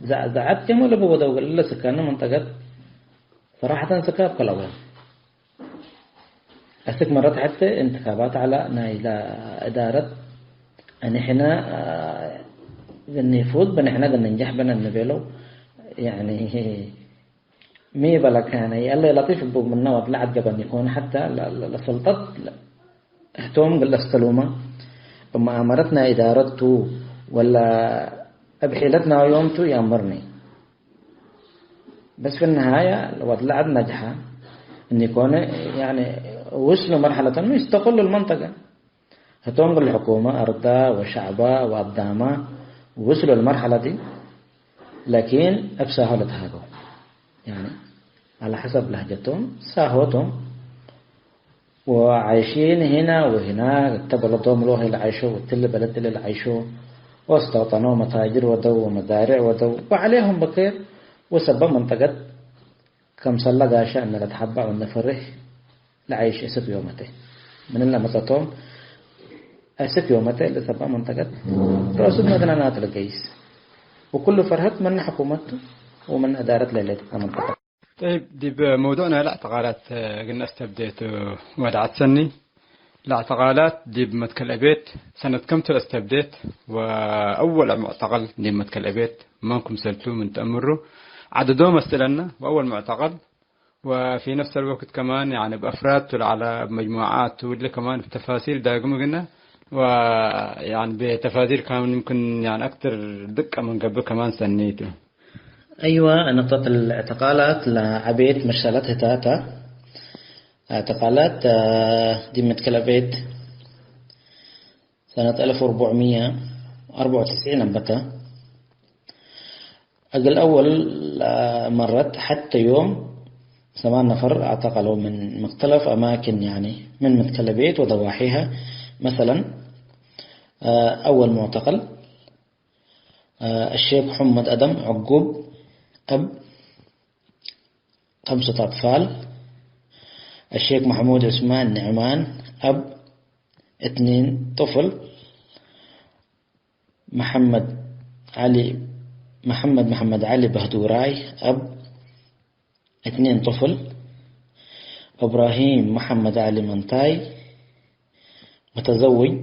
ዘዕዘዐት ጀሞ ለበ ወደው እለ ስካነ መንጠቀት ሰራሐተን ስካብ ከለወ። አስክ መረት ሐቴ እንትካባት ዐለ ናይላ እዳረት፣ ንሕነ፣ አ፣ ንፉት ብንሕነ ንንጀሕ ብነ እንቤለው፣ ያኒ፣ ሚ በለከ፣ ያኒ፣ አለ ለጢፍ እቡ ምነ ወድ ለዐድ ጀበን ኢኮን፣ ሐተ ለ-፣ ለ-፣ ለሰልጠት ለ-፣ ህቶም እግል ለስተሉመ፣ እብ መአመረት ናይ እዳረት ቱ፣ ወለ እብ ሒለት ናዮም ቱ ይአምርኒ። በስ ፊ ነሃየ ወድ ለዐድ ነጅሐ እኒ ኮነ፣ ያኒ፣ ውስሉ መርሐለት እኑ ይስተቅሉ ለመንጠቀ። ህቶም እግል ሕኩመ አርዳ ወሸዕባ ወአዳማ ውስሉ ለመርሐለ ዲ፣ ላኪን እብ ሳሆ ለተሃገው። ያኒ፣ ዐለ ሐሰብ ለህጀቶም ሳሆ ቶም። ወዓይሺን ህነ ወህናክ፣ እተ በለዶም ሎህ ለዓይሾ ወእትሊ በለድ እሊ ለዓይሾ፣ ወአስተውጠነው መታጅር ወደው ወመዛሬዕ ወደው ወዐሌሁም በኬር ወሰበብ መንጠቀት ከምሰለ ጋሻ እነ ለትሐበዕ ወእነ ፈርህ ለዓይሽ እስክ ዮመተ። ምን ለመጸቶም እስክ ዮመተ ለሰበብ መንጠቀት ረአሱ መግነናት ለገይስ ወኩሉ ፈርሀት ምን ሕኩመት ወምን እዳረት ለሌት መንጠቀት። ጠይብ፣ ዲብ መውዱዕ ናይ ለእዕትቃላት እግል ነአስተብዴ ቱ ወድዓት ሰኒ። ለእዕትቃላት ዲብ መትከል እቤት ሰነት ከም ቱ ለአስተብዴት፣ ወአወል ሙዕተቀል ዲብ መትከል እቤት መን ክምሰል ቱ ምን ተአምሩ ዐደዶም አስእለነ፣ ወአወል ሙዕተቀል ወፊ ነፍስ አልወቅት ከማን፣ ያኒ፣ እብ አፍራድ ቱ ለዐለ፣ እብ መጅሙዓት ቱ፣ እሊ ከማን እብ ተፋሲል ዳግም እግልነ፣ ወ-፣ ያኒ፣ ብተፋሲል ከማን ይምክን፣ ያኒ፣ አክተር ድቀ ምን ገብእ ከማን ሰኒ ቱ። አይወ፣ ንቅጠት እዕትቃላት ለዐቤት መሰለት ህታተ። እዕትቃላት፣ አ፣ ዲብ መትከል አቤት ሰነት አልፍ ወአርበዕ ምየ ወአርበዕ ወትስዒን አንበተ። እግል አወል መረት ሐቴ ዮም ሰማን ነፈር አዕተቀለው ምን ሙክተለፍ አማክን፣ ያኒ ምን መትከል አቤት ወደዋሒሀ። መሰለን፣ አወል ሙዕተቀል፣ አሸይክ ሑመድ አደም ዕጉብ እብ ከምሰት አጥፋል፣ አሸይክ መሕሙድ ዑስማን ንዕማን እብ እትኒን ጥፍል፣ መሐመድ ዐሊ፣ መሐመድ መሐመድ ዐሊ በህዱራይ እብ እትኒን ጥፍል፣ እብራሂም መሐመድ ዐሊ መንታይ ሙተዘውጅ፣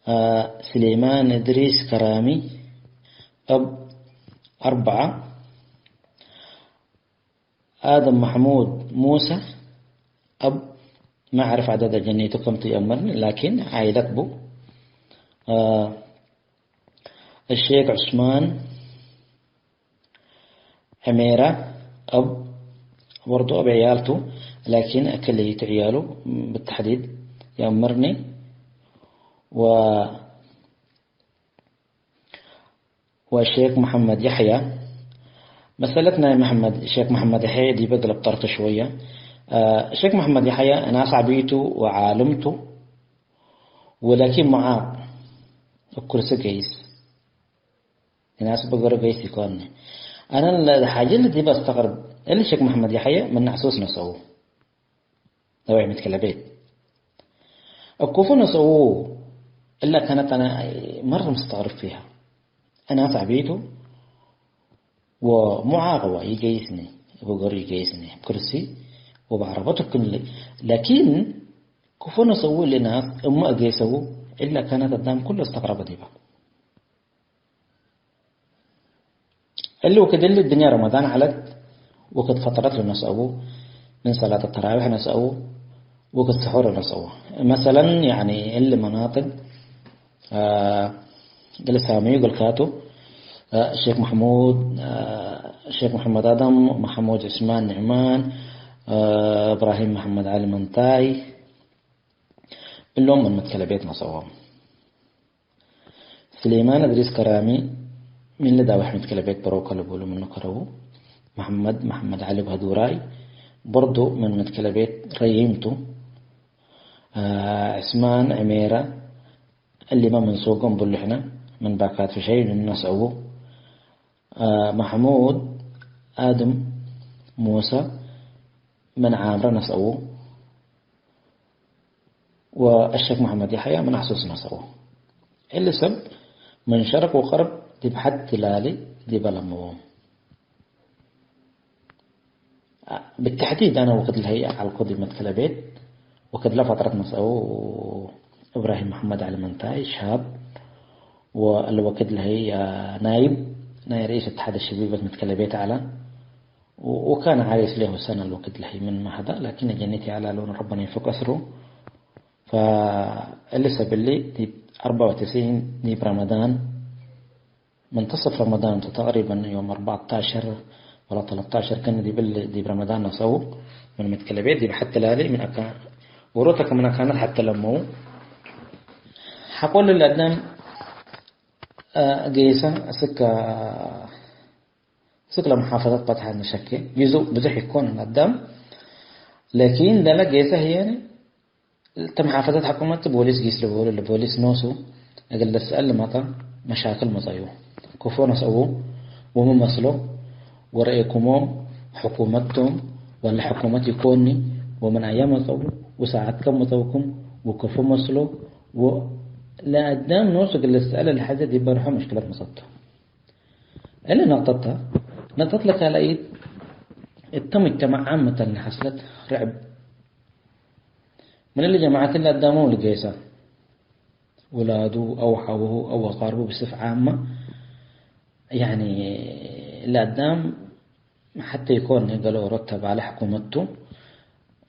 አ፣ ስሌማን እድሪስ ከራሚ እብ አርበዐ፣ አደም መሕሙድ ሙሰ እብ፣ ማ አዕርፍ ዐደደ ጀኔቱ ከም ቱ ይአምርኒ፣ ላኪን ዓይለት ቡ። አ፣ አሼክ ዑስማን ዕሜራ እብ፣ በርዶ እብ ዕያል ቱ፣ ላኪን ክልኢቱ ዕያሉ ብተሕዲድ ይአምርኒ። ወ-፣ ወሼክ መሐመድ የሕያ፣ መሰለት ናይ መሐመድ፣ ሼክ መሐመድ የሕያ ዲበ እግል አብጠርቱ ሽወየ። አ፣ ሼክ መሐመድ የሕያ እናስ ዐቢ ቱ ወዓልም ቱ፣ ወላኪን መዓቅ እብ ኩርሲ ገይስ። እናስ በገሩ ገይስ ኢኮን። አነ ለሓጀ ለዲብ አስተቅርብ እሊ ሼክ መሐመድ የሕያ ምን ነዕሱስ ነሰኡ። ለወይ መትከለ ቤት። እኩፉ ነስአዉ እለ ከነት አነ መረ ምስተቅርብ ፊሃ። እናስ ዐቤቱ ወሙዓቀበ ይገይስኒ፣ እብ ገሩ ይገይስኒ፣ እብ ክርሲ ወበዐረበት እክንሊ። ላኪን ክፉ ነስአዉ እሊ ናስ እመ እጌሰዉ እለ ከነት አዳም ኩሉ እስተቅረበ ዲበ። እሊ ወክድ እሊ እድንያ ረመዳን ዐለት፣ ወክድ ፈጠረት ለነስአቡ፣ ምን ሰላት ተራዊሕ ነስአቡ፣ ወክድ ሰሑር ነስአቡ። መሰለን፣ ያኒ፣ እሊ መናጥቅ፣ አ፣ እሊ ሳሚዩ ገልካቱ፣ አ፣ ሼክ መሕሙድ፣ አ፣ ሼክ መሐመድ አደም፣ መሐሙድ ዑስማን ንዕማን፣ አ፣ እብራሂም መሐመድ ዐሊ መንታይ፣ እሎም ምን መትከለ ቤት ነስአዎም። ስሌማን እድሪስ ከራሚ ምን ለዳውሕ መትከለ ቤት በሮከ ልቡሉ ምኑ ከረቡ። መሐመድ፣ መሐመድ ዐሊ በህዱራይ በርዱ ምን መትከለ ቤት ረዪም ቱ። አ፣ ዕስማን ዕሜረ እሊመ ምን ሱቅ እምብሉ ሕነ ምን ባካት ፍሸይ ምን ነስአቡ። አ፣ መሕሙድ አድም ሙሰ ምን ዓምረ ነስአዉ። ወአሸክ መሐመድ የሐያ ምን አሕሱስ ነስአዉ። እሊ ሰብ ምን ሸርቅ ወቀርብ ዲብ ሐድ ትላሊ ዲበ ለምዎም። ብተሕዲድ አነ ወክድ ለህይ ዐልኮ ዲብ መትከለ ቤት ወክድለ ፈጥረት ነስአዉ እብራሂም መሐመድ ዐሊ መንታይ ሻብ ወእሊ ወክድ ለህይ ናይብ ናይ ረኢስ እትሓድ ሽቢበት መትከለ ቤት ዐለ። ወካን ዐሪስ ሌሁ ሰነ ልወክድ ለህይ ምን መሀዳ፣ ላኪን ጀኒት የዐላሉን ረበና ይፍክ አስሩ። ፈእሊ ሰብ እሊ ዲብ አርበዕ ወትስዒን ዲብ ረመዳን፣ መንተሰፍ ረመዳን ቱ ተቅሪበን ዮም አርበዕታሸር ወላ ተለታሸር ከን ዲብ እሊ ዲብ ረመዳን ነስአው ምን መትከለ ቤት ዲብ ሐቲ ላሊ ምን አካ-፣ ወሮተ ከምን አካነት ሐቲ ለመው ሐቆ ለለአዳም፣ አ፣ ጌሰ እስከ ስክ ለመሓፈዘት በጽሐ እንሸኬ ጅዙእ ብዙሕ ኢኮን አዳም፣ ላኪን ለለ ጌሰ ህዬ እተ መሓፈዘት ሐኩመት ቦሊስ ጊስ ልብሎ ለቦሊስ ኖሱ እግል ልስአል ልመጣ መሻክል መጸዩ። ክፎ ነስአዉ ወምን መስሎ ወረኤኩሞም ሕኩመት ቶም ወለ ሕኩመት ኢኮኒ ወምን አየ መጸኡ ወሳዐት ከም መጸውኩም ወክፎ መስሎ ወ-፣ ለአዳም ኖሱ እግል ልስአል ለሐዘ ዲብ በርሖ መሽክለት መጸቱ። እሊ ነቅጠት ተ። ነቅጠት ለካልአይት፣ እተ ሙጅተመዕ ዓመተን ለሐስለት ርዕብ። ምን እሊ ጀማዐት እሊ አዳሙ ልጌሰ፣ ውላዱ አው ሐውሁ አው አቃርቡ ብስፍ ዓመ፣ ያኒ ለአዳም ሐቴ ኢኮን፣ ገሌ ኦሮት ተባለ ሕኩመት ቱ፣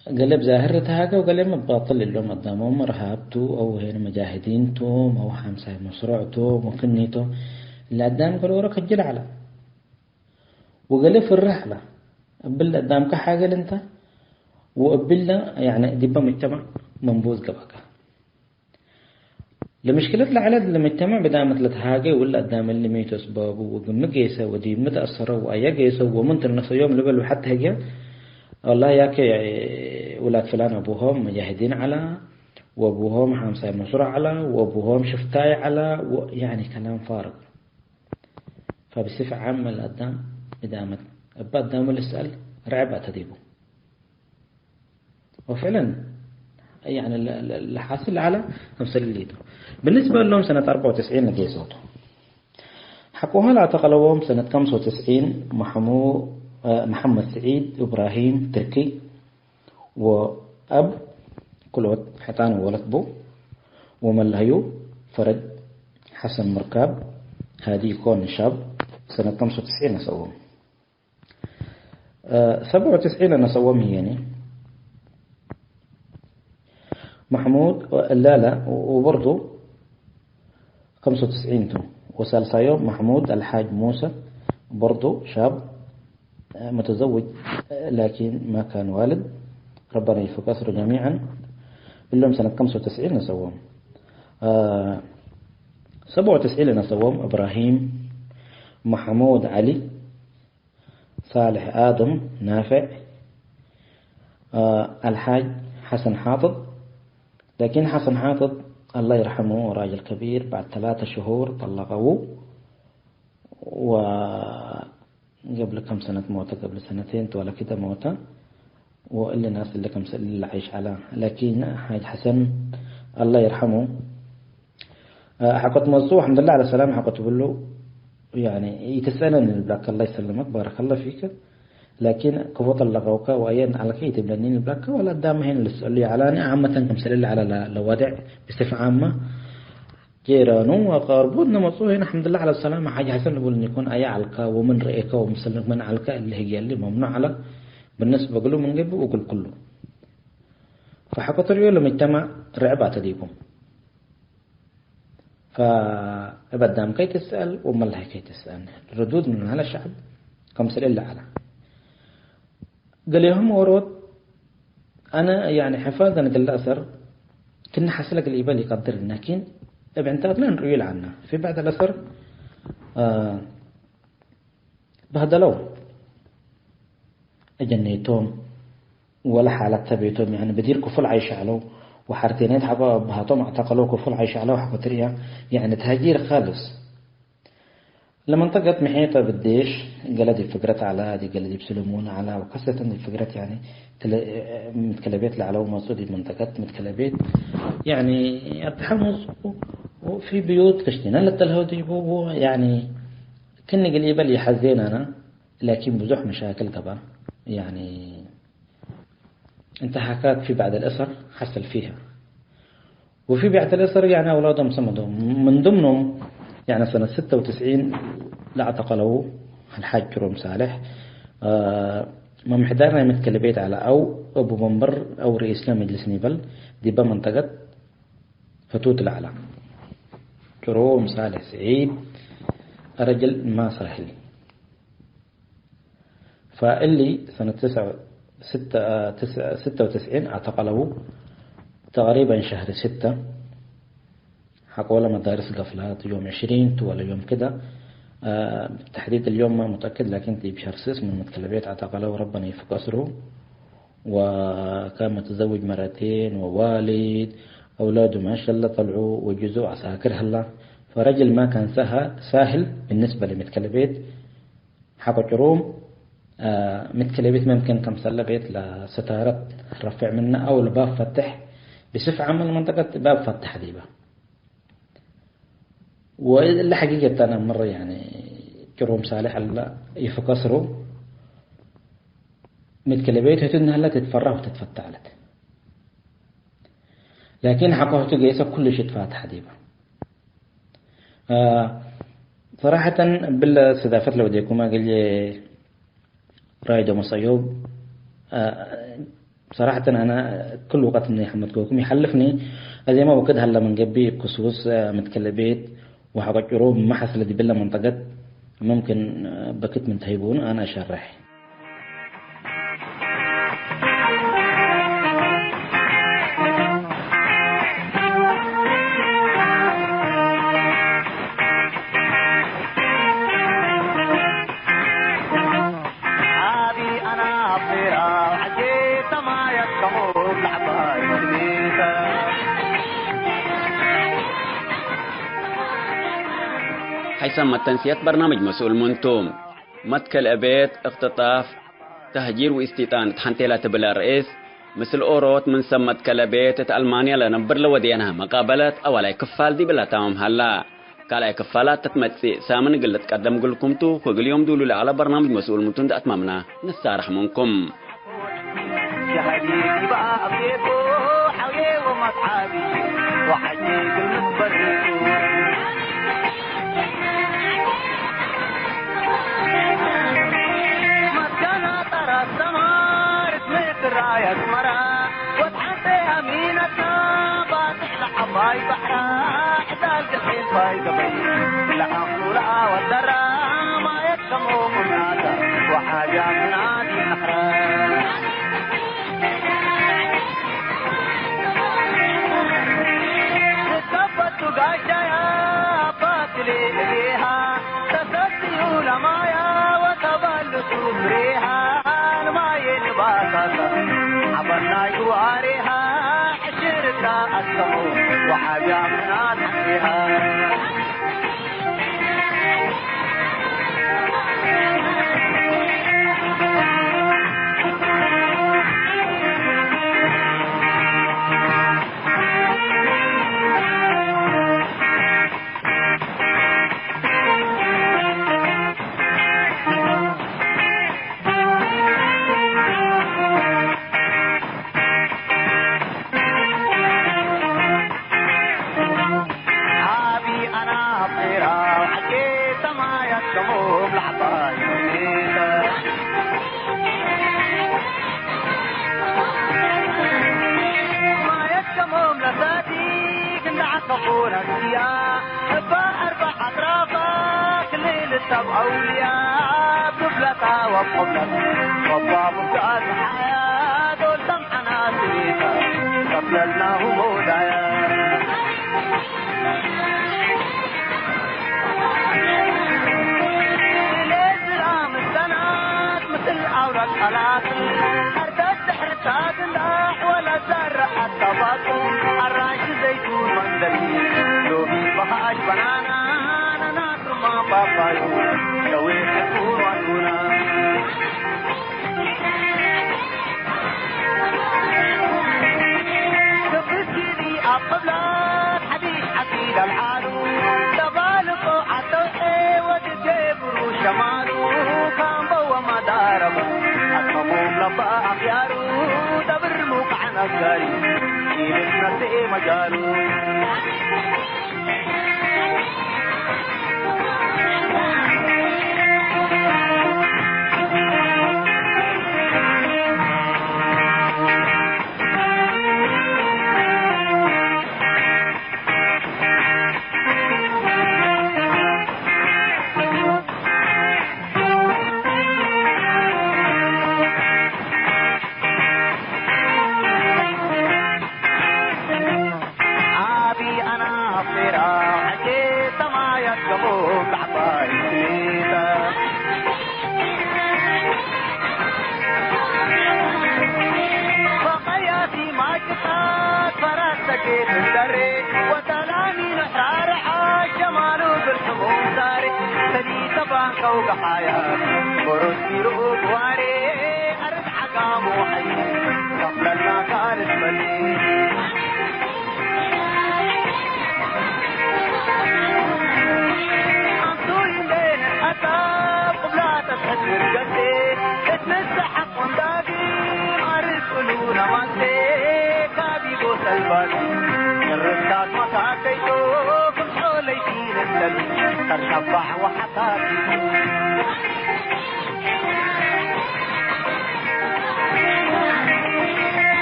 ገሌ እብ ዛህር ልትሃጌ ወገሌመ ባጥል እሎም አዳሞም፣ እርሃብ ቱ፣ አው ሄን መጃሂዲን ቶም፣ አው ሐምሳይ መስሮዕ ቶም ወክኒ ቶም። ለአዳም ገሌ ኦሮ ከጅል ዐለ ወገሌ ፍርህ ዐለ። እብለ አዳምከ ሓገል እንተ ወእብለ፣ ያኒ፣ ዲበ ሙጅተመዕ መንቡዝ ገብአከ። ለምሽክለት ለዐለት ለመጅተመዕ ብዳመት ለትሃጌ ወለ አዳም እሊ ሚ ቱ አስባቡ ወግም ጌሰ ወዲብ ሚ ተአሰረው ወአየ ጌሰው ወምን ትነሰዮም ልብል ወሐት ህግየ፣ ወላሂ ያኬ ውላድ ፍላን አቡሆም መጃሂዲን ዐላ ወአቡሆም ሓምሳይ መስሩዕ ዐላ ወአቡሆም ሽፍታይ ዐላ ወ-፣ ያኒ ከላም ፋርግ። ፈብስፍ ዓም ለአዳም ብዳመት እበ አዳሙ ልስአል ረዕብ አተ ዲቡ። ወፍዕለን፣ ያኒ፣ ለ-፣ ለ-፣ ለሓስል ለዐለ ክምሰል እሊ ቱ። ብንስበ እሎም ሰነት አርበዕ ወትስዒን ለጌሰው ቱ። ሐቆሀ ለአተቀለዎም ሰነት ከምሰ ወትስዒን መሐሙ-፣ እ፣ መሐመድ ስዒድ እብራሂም ትርኪ ወአብ ክልኦት ሕጣን ወለት ቡ ወመለህዩ ፈረድ ሐሰን ምርካብ ሃዲ ኢኮን ሻብ ሰነት ከምሰ ወትስዒን ነስአዎም። እ፣ ሰብዕ ወትስዒን ለነስአዎም ህዬኒ፣ መሕሙድ፣ ላላ፣ ወበርዱ ከምሰ ወትስዒን ቱ። ወሳልሳዮም መሕሙድ አልሓጅ ሙሰ፣ በርዱ ሻብ፣ እ፣ ሙተዘውጅ፣ እ፣ ላኪን ማ ካን ዋልድ፣ ረበና ይፍክ አስሩ ጀሚዐን፣ እሎም ሰነት ከምሰ ወትስዒን ነስአዎም። እ፣ ሰብዕ ወትስዒን ለነስአዎም እብራሂም መሕሙድ ዐሊ፣ ሳልሕ አደም ናፍዕ፣ አ፣ አልሓጅ ሐሰን ሓጥጥ። ላኪን ሐሰን ሓጥጥ፣ አላህ ይርሐሙ፣ ራጅል ከቢር፣ ባዕድ ተላተ ሽሁር ጠለቀዉ። ወገብለ ከም ሰነት ሞተ፣ ገብለ ሰነቴን ወለ ክደ ሞተ። ወእሊ ናስ እሊ ከምሰል እሊ ለዓይሽ ዐለ። ላኪን ሓጅ ሐሰን አላህ ይርሐሙ። ሐቆ ትመጽኡ፣ አልሐምዱሊላህ ዐለ ሰላም ሐቆ ትብሉ፣ ያኒ ኢትስአለኒ ልብለከ፣ አላህ ይሰልመክ፣ ባረከላህ ፊከ። ላኪን ክፎ ጠለቀውከ ወአየን ዐልከ ኢትብለኒ ልብለከ፣ ወለ አዳም ሄን ልትስአሉ ይዐላኒ፣ ዓመተን ክምሰል እሊ ዐለ ለ-፣ ለወድዕ ብስፍ ዓመ፣ ጄራኑ ወአቃርቡ እነ መጽኡ ሄን አልሐምዱሊላህ ዐለ ሰላም፣ ሓጅ ሐሰን ልቡልኒ ይኩን አየ ዐልከ ወምን ረኤከ ወምሰልክ ምን ዐልከ እሊ ህግየ እሊ መምኑዕ ዐለ፣ ብነስበ እግሉ ምን ገብእ እግል ኩሉ። ፈሐቆ ተርእዮ ለመጅተማዕ ርዕብ አተ ዲቡ። ፈእብ አዳም ከይትሰአል ወመላሂ ከይትሰአል፣ ርዱድ ምን ሀለ ሸዕብ ከምሰል እለ ዐለ። ገሌሆም ኦሮት፣ አነ ያኒ ሕፋዘን እግል ለአሰር ክነ ሐስለ እግል ኢበል ኢቀድር፣ ላኪን እብ ዕንታትነ እንርእዩ ለዐልነ። ፊ በዕድ አልአሰር፣ አ፣ በህደለው፣ አጀኔቶም ወለ ሓለት ተ ቤቶም፣ ያኒ ብዲር ክፉል ዓይሽ ዐለው፣ ወሐርቴንየት ሐቆ አባሃቶም አዕተቀለው ክፉል ዓይሽ ዐለው። ሐቆ ትርእያ፣ ያኒ ተህጂር ካልስ። ለመንጠቀት ምሒጠ ብዴሽ፣ ገለ ዲብ ፍግረት ዐለ፣ ገለ ዲብ ስልሙን ዐለ፣ ወከሰተን ዲብ ፍግረት፣ ያኒ፣ ትለ-፣ ምትከለቤት ለዐለው መጽኡ ዲብ መንጠቀት ምትከለቤት፣ ያኒ፣ አተሐሙስ ወፊ ብዩት ክሽቲነ ለተልሀው ዲቡ፣ ያኒ፣ ክኒ እግል ኢበል ኢሐዜን አነ። ላኪን ብዙሕ መሻክል ገባ። ያኒ፣ እንተሃካት ፊ በዕድ አልአሰር ሐሰል ፊሃ። ወፊ በዕድ አልአሰር፣ ያኒ፣ አውላዶም ሰመዶም። ምን ድምኖም፣ ያኒ፣ ሰነት ስተ ወትስዒን ለአዕተቀለው አልሓጅ ጅሮም ሳልሕ፣ አ፣ መምሕዳር ናይ ምትከለቤት ዐለ፣ አው አቡ መንበር አው ርኢስ ለመጅልስ ኒበል ዲበ መንጠቀት ህቱት ለዐለ። ጅሮም ሳልሕ ስዒድ ረጅል ማ ሳህል። ፈእሊ ሰነት ትስዕ፣ ስተ፣ ትስዕ፣ ስተ ወትስዒን አዕተቀለው ተቅሪበን ሸህር ስተ። ሐቆለ መዳርስ ገፍላት ዮም ዕሽሪን ቱ ወለ ዮም ክደ፣ አ፣ ተሕዲድ አልዮም ማ ሙተአክድ፣ ላኪን ዲብ ሸህር ስስ ምን ምትከለቤት አዕተቀለው ረበነ ይፍክ አስሩ። ወካን ሙተዘውጅ መረቴን ወዋሊድ አውላዱ ማሻአላህ ጠልዑ ወጅዙ ዐሳክር ሀላ። ፈረጅል ማ ካን ሰሀ-፣ ሳህል ብንስበ ለምትከለቤት። ሐቆ ጭሩም፣ አ፣ ምትክለ ቤት መምክን ከምሰለ ቤት ለስታረት ረፍዕ ምነ አው ለባብ ፈትሕ ብስፍ ዓመል መንጠቀት ባብ ፈትሕ ዲበ። ወእለ ሐቂቀተን አምር፣ ያኒ፣ ጭሩም ሳልሕ አለ ይፍከስሩ። ምትክለ ቤት ህቱ እንሀለ ትትፈራህ ወትትፈተሕ ዐለት። ላኪን ሐቆ ህቱ ገይሰ ኩሉ ሺ ትፋተሕ ዲበ። አ፣ ሰራሐተን እብለ ስዳፈት ለወዴኩመ እግል ራይዶ መሰዮብ፣ አ፣ ሰራሐተን አነ ክል ወቀት እንዴ ሐመድኮኩም ይሐልፍኒ። አዜመ ወክድ ሀለ ምን ገብእ እብ ክሱስ፣ አ፣ ምትከለ ቤት ወሐቆ ጭሩም መሐስለ ዲብለ መንጠቀት፣ ሙምክን፣ አ፣ በክት ምን ተህይቡን አነ አሸርሕ። ሐይሰ መተንስየት በርናምጅ መስኡል ምንቱ። መትከል እቤት፣ እክትጣፍ፣ ተህጂር ወእስቲጣን እት ሐንቴ ለትብል ርኤስ፣ ምስል ኦሮት ምን ሰብ መትከለ ቤት እት አልማንያ ለነብር ለወዴናሀ መቃበለት አዋላይ ክፋል ዲብላ ታምም ሀላ። ካልኣይ ክፋላት ተትመጽእ ሳምን እግል ልትቀደም እግልኩም ቱ፣ ከእግል ዮም ዱሉ ለዐለ በርናምጅ መስኡል ምንቱ እንዴ አትማምና ንሳረሕ ምንኩም። ሸሀዲ ዲበ አብዬኮ ሐውዬ ወመትዓቢ ወሐጂ ግልት በርቱ። መስጋና ጠራት ሰማር እት ምክራይ አስመራ ወትሐንቴ አሚነትና ባጽሕ ለዐባይ በሕራ ሕዳል ግልሒት ባይ ገበይ ለአንቁ ለአወደራ ማየት ሰሞ ሙናተ ወሓጃትና ዲብ ነሕረ። ንከበቱ ጋሻያ አባትሌ እዴሃ ተሰትዩ ለማያ ወተበልቱ ፍሬሃ ለማየ ንባሳታ ሐበናይ ግዋሬሃ ዕሽርታ አሰሙ ወሓጃምና ተሕቴሃ። ከሞም ለዐባይ ሜተ። ማየት ከሞም ለሳዲግ እንደ ዐቀቡ ነስያ። እበ አርበዕ አጥራፈ ክልል ሰብ አውልያ። ብብለታ ወቆብለት ወባ ሙብዳት ሐያ ዶል ሰምሐና ስሜታ። ቀብለልናሁ ሞዳያ። ምስል አውራቅ ቃላት፣ አርዳት ድሕርታት እንዳ ወላ ዘርዐት ታባቱ፣ አራሽ ዘይቱን መንደሪ፣ ሎሚ በሃሽ በናና፣ አናናስማ ፓፓዩ፣ ሸዊት ሕፉን ዋኑና። ክብርት ጊዜ አብ ቅብላት ሐዲስ ዐቂድ አልዓሉ፣ ተባልቆ ዐተውዔ ወድጌ ብሩ ሸማሉ፣ ካምቦ ወመዳረቡ አከሙም ለበአ አኽያሩ፣ ደብር ሙቃዕ ነጋሪ፣ ኢልትነስኤ መጃሉ። አቢ አናፍራ ሐቼ ሰማያት ገቦ ከዐባይ ስሜታ። ፈቀያቲ ማጭታት ፈራስ ሰጌት እንደሬ ወሰላሚ ንሕራርዓ ሸማሉ ብልሕሙም ዛሬ ሰሊተ ባንከው ገሓያት ፎሮስ ይርኡ ግዋሬ አርድ ሐጋሙ ሐይ ከፍለና ካልስ በሊ።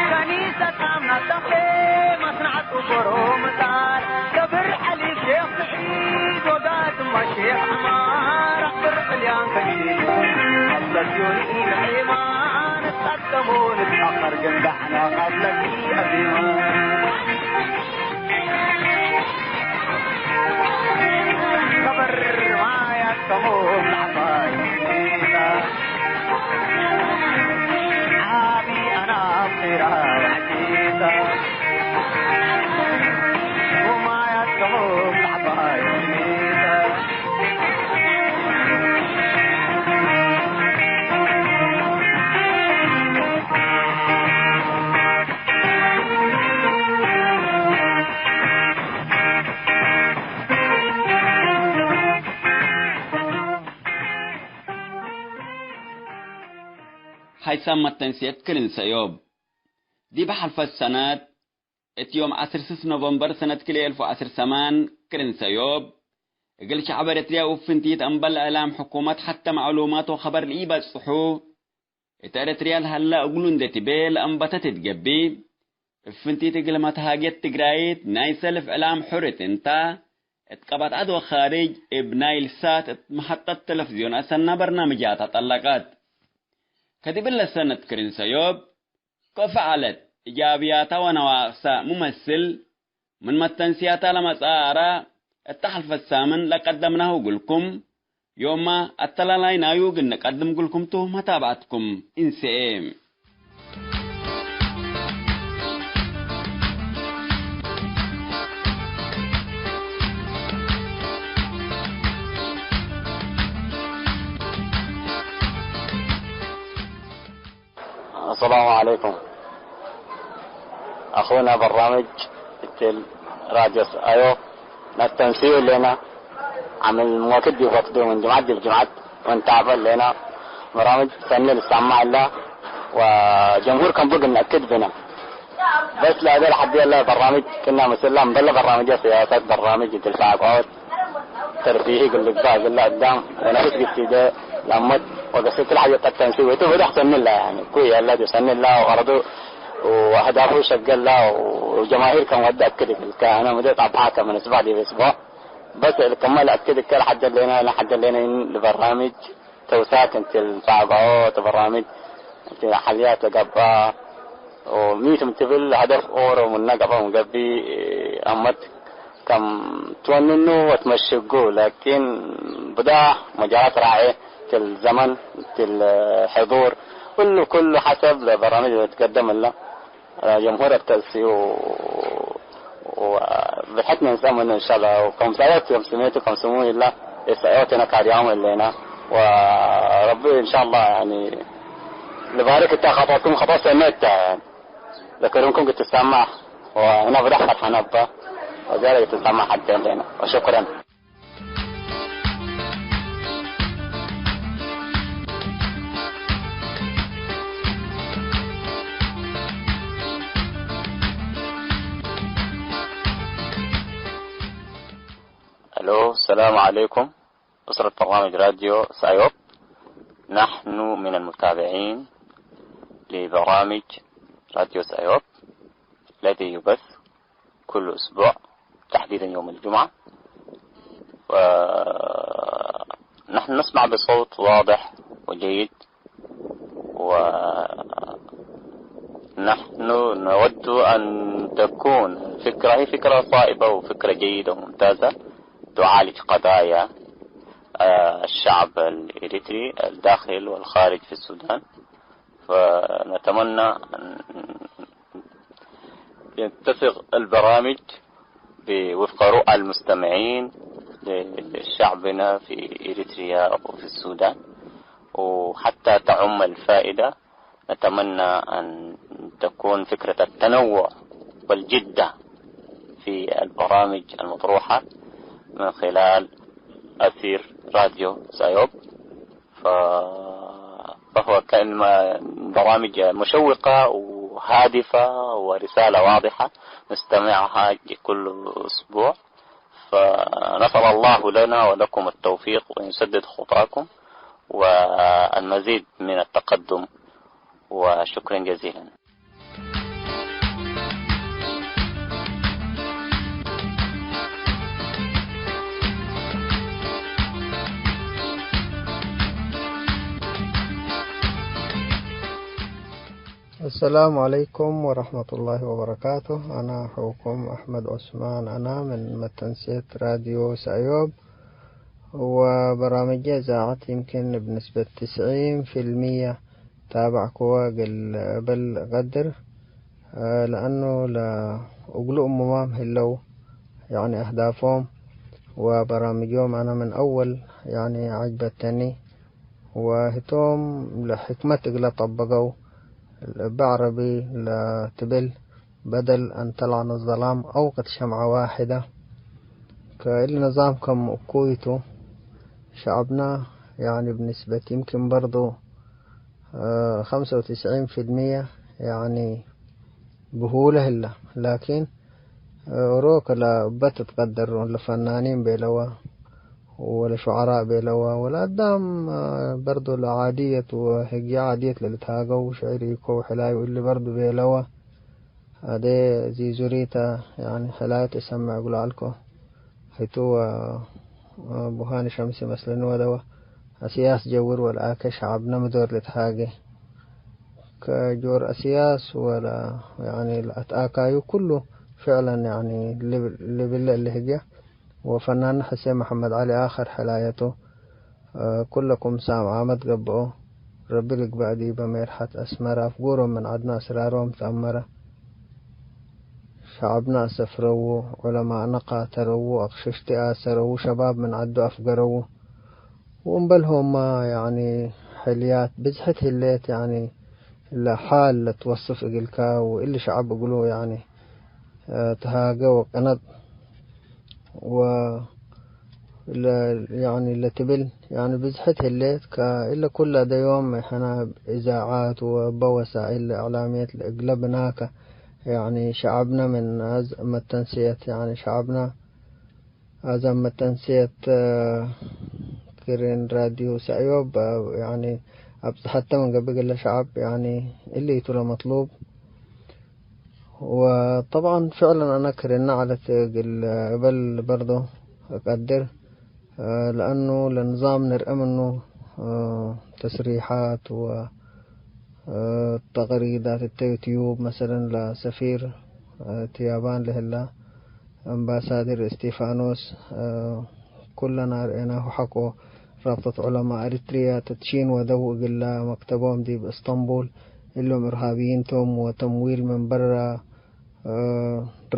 ከኒሰት አምናት ተምቤ መስናዕት ኡጎሮ ምጣር፣ ከብር ዐሊ ሼክ ስዒድ ወጋድመ ሼክ ዐማር፣ አክብር ጥልያን ከሺድ አለስዮኒ ለዔማን፣ እትቀደሙ ንትአኸር ግን ዳሕና ቃብለኪ አዜማ። ከበር ማያት ከሞም ለዐባይ ሜታ። ዓቢ አናፍራ ወዐጂታ። ወማያት ከሞም ለዐባይ ሜታ። ሓይሳም መተንስየት ክርን ሰዮብ። ዲብ ሐልፈት ሰነት፣ እት ዮም ዐስር ስስ ኖቨምበር ሰነት ክልኤ አልፍ ወዐስር ሰማን፣ ክርን ሰዮብ፣ እግል ሸዐብ ኤረትርያ እብ ፍንቲት እምበል እዕላም ሕኩመት ሐተ መዕሉማት ወኸበር ለኢበጽሑ፣ እት ኤረትርያ ለሀለ እግሉ እንዴ ትቤ ለአንበተት እት ገብእ፣ እብ ፍንቲት እግል መትሃግየት ትግራይት ናይ ሰልፍ እዕላም ሑር እት እንታ፣ እት ቀበት ዐድ ወካርጅ እብ ናይል ሳት እት መሐጠት ተለፍዝዮን አሰና በርናምጃት አጠለቀት። ከዲብለ ሰነት ክርን ሰዮብ፣ ከፍ ዐለት እጃብያታ ወነዋቅሳ ሙመስል፣ ምን መተንስያታ ለመጽአ አራ እተ ሐልፈት ሳምን ለቀደምናሁ እግልኩም፣ ዮምመ አተላላይ ናዩ እግል ንቀድም እግልኩም ቱ፣ መታብዐትኩም እንሰኤ። አሰላሙ ዐለይኩም። አኹነ በራምጅ እትል ራጀስ አዮ ነስተንስዩ ህሌነ። ዓምል ወክድ ዲብ ወክድ ምን ጅምዐት ዲብ ጅምዐት ወንተአበ ህሌነ። በራምጅ ሰኒ ልሰማዕ እለ ወጀምሁር ከም ብግ ነአክድ ብነ። በስ ለአገል ሐዲ እለ በራምጅ ክነ ምስለ እምበለ በራምጀ ስያሰት በራምጅ እግል ተአቅዖት ሰርፊሂ እግል ልግባእ እግል ለአዳም ወነፍስ ግቲደ ለአመት ወገስል ክል ሐጀት ቀድ ተንሲ ወይቱ በዳሕ ሰኒ ላ፣ ያኒ፣ ኩይ ያላ ዲብ ሰኒ ላ ወቀረዱ ወአህዳፉ ሸገል ላ ወጀማሂር ከም ወደ አክድ እግል ከአነ ምደት አብሓከ ምን እስቡዕ ዲብ እስቡዕ በስ እልከመ ለአክድ እከ ለሐደሌነ ለሐደሌነ ለበራምጅ ተውሳክ እንቲ ልጻዕባኦ ተበራምጅ እንቲ ሐልያት ለገብአ ወሚ ትም ትብል ሀደፍ ኦሮ ምነ ገብአ ምንገብእ አመት ከም ትወንኑ ወትመሽጉ፣ ላኪን ብዳ መጃላት ራዔ ትል ዘመን ትል ሕዱር እሉ ኩሉ ሐሰብ ለበራምጅ ልትገደም እለ። ጀምሁር አተእስዩ ወብድሐት ነንሰእ ምኑ እንሻላ። ወከም ሰአዮት ከም ስሜቱ ከም ስሙ ኢላ ሰአዮት ነካርያም እሌና። ወረቢ እንሻላ ያኒ ልባርክ እተ ኸጦትኩም ኸጦት ሰኔት ለከሩንኩም ክትሰማሕ ወህና ብዳሕ ፈርሐና እባ ወዚያዳ ክትሰማሕ ሐቴ እሌና። ወሸኩረን። ألو، السلام عليكم. أسرة برنامج راديو سايوب، نحن من المتابعين لبرامج راديو سايوب الذي يبث كل أسبوع، تحديدًا يوم الجمعة. ونحن نسمع بصوت واضح وجيد، ونحن نود أن تكون الفكرة، هي فكرة صائبة وفكرة جيدة وممتازة، تعالج قضايا، آه، الشعب الإريتري الداخل والخارج في السودان. فنتمنى أن يتسق البرامج ب-، وفق رؤى المستمعين ل-، لشعبنا في إريتريا وفي السودان، وحتى تعم الفائدة. نتمنى أن تكون فكرة التنوع والجدة في البرامج المطروحة من خلال أثير راديو سايوب. ف-، فهو كلمة، برامج مشوقة وهادفة ورسالة واضحة نستمعها كل أسبوع. فنسأل الله لنا ولكم التوفيق وأن يسدد خطاكم والمزيد من التقدم، وشكرًا جزيلًا. السلام عليكم ورحمة الله وبركاته. أنا أخوكم أحمد عثمان، أنا من متنسية راديو سعيوب. ወበራምጀ እዛዐት ይምክን ብንስበት ትስዒን ፊልምየ ታበዕክወ እግል እብል እቀድር፣ ለአኑ ለእግሉ እሙማም ህለው፣ ያኒ አህዳፎም ወበራምጆም አነ ምን አወል ያኒ ዐጅበተኒ፣ ወህቶም ለሕክመት እግለ ጠበቀው፣ እብ ዐረቢ ለትብል በደል አን ተልዐነ ዘላም አው ቅድ ሸምዐ ዋሕደ። ከእሊ ንዛም ከም እኩይ ቱ፣ ሸዐብና፣ ያኒ፣ ብንስበት ይምኪን በርዱ፣ እ፣ ኸምሰ ወትስዒን ፊልምየ፣ ያኒ፣ ብሁለ ህለ። ላኪን፣ እ፣ ኦሮከ ለእበ ትትቀደር ለፈናኒን ቤለወ፣ ወለሹዓራእ ቤለወ፣ ወለአዳም፣ እ፣ በርዱ ለዓድየት ወህግየ ዓድየት ለልትሃገው ሽዕር ኢኮ ወሕላዩ እሊ በርዱ ቤለወ። አዜ ዚዙሪተ፣ ያኒ፣ ሕላየት እሰምዕ እግሉ ዐልኮ። ህቱ ወ-፣ ወቡሃኒ ሸምሲ መስለኒ ወደወ። አስያስ ጀውር ወለአከ ሸዐብነ ምዶር ልትሃጌ። ከጆር አስያስ ወለ፣ ያኒ፣ ለአትአካዩ ኩሉ ፍዕለን፣ ያኒ፣ ልብ-፣ ልብለ እሊ ህግየ። ወፈናንነ ሕሴን መሐመድ ዐሊ አክር ሕላየቱ፣ እ፣ ኩለኩም ሳም ዓመት ገብኦ፣ ረቢ ልግበእ ዲበ ሜርሐት አስመረ፣ አፍጉሮም ምን ዐድነ አስራሮም ተአመረ። ሸዐብነ አሰፍረዉ፣ ዑለማእነ ቃተረዉ፣ አቅሽሽቲ አሰረዉ፣ ሸባብ ምን ዐዱ አፍገረዉ። ወእምበልሆማ፣ ያኒ፣ ሕልያት ብዝሕት ህሌት፣ ያኒ፣ ለሓል ለትወስፍ እግልካ ወእሊ ሸዐብ እግሉ፣ ያኒ፣ እ፣ ተሃገ ወቀነጥ ወ-፣ ለ-፣ ያኒ ለትብል፣ ያኒ ብዝሕት ህሌት፣ ከእለ ኩለ አደ ዮም ሕነ እብ እዛዓት ወእበ ወሳኢል እዕላምየት ለእግለ ብናከ፣ ያኒ ሸዐብነ ምን አዝ መተንስየት፣ ያኒ ሸዐብነ አዛም መተንስየት ክሬን ራዲዮ ሰእዮብ፣ ያኒ፣ አብጽሐተ ምን ገብእ እግለ ሸዐብ፣ ያኒ፣ እሊ ቱ ለመጥሉብ። ወጠብዐን ፍዕለን አነ ክሬነ ዐለት እግል እበል በርዶ እቀድር፣ ለአኑ ለንዛም ንርአ ምኑ ተስሪሓት ወ ተቅሪዳት እተ ዩትዩብ፣ መሰለን፣ ለሰፊር ቲ ያባን ለህላ አምባሳድር እስቲፋኖስ፣ ኩለና ርኤናሁ ሐቆ። ራብጠት ዑለማ ኤሪትርያ ተትሺን ወደው እግለ መክተቦም ዲብ እስጠንቡል፣ እሎም እርሃብይን ቶም ወተምዊል ምን በረ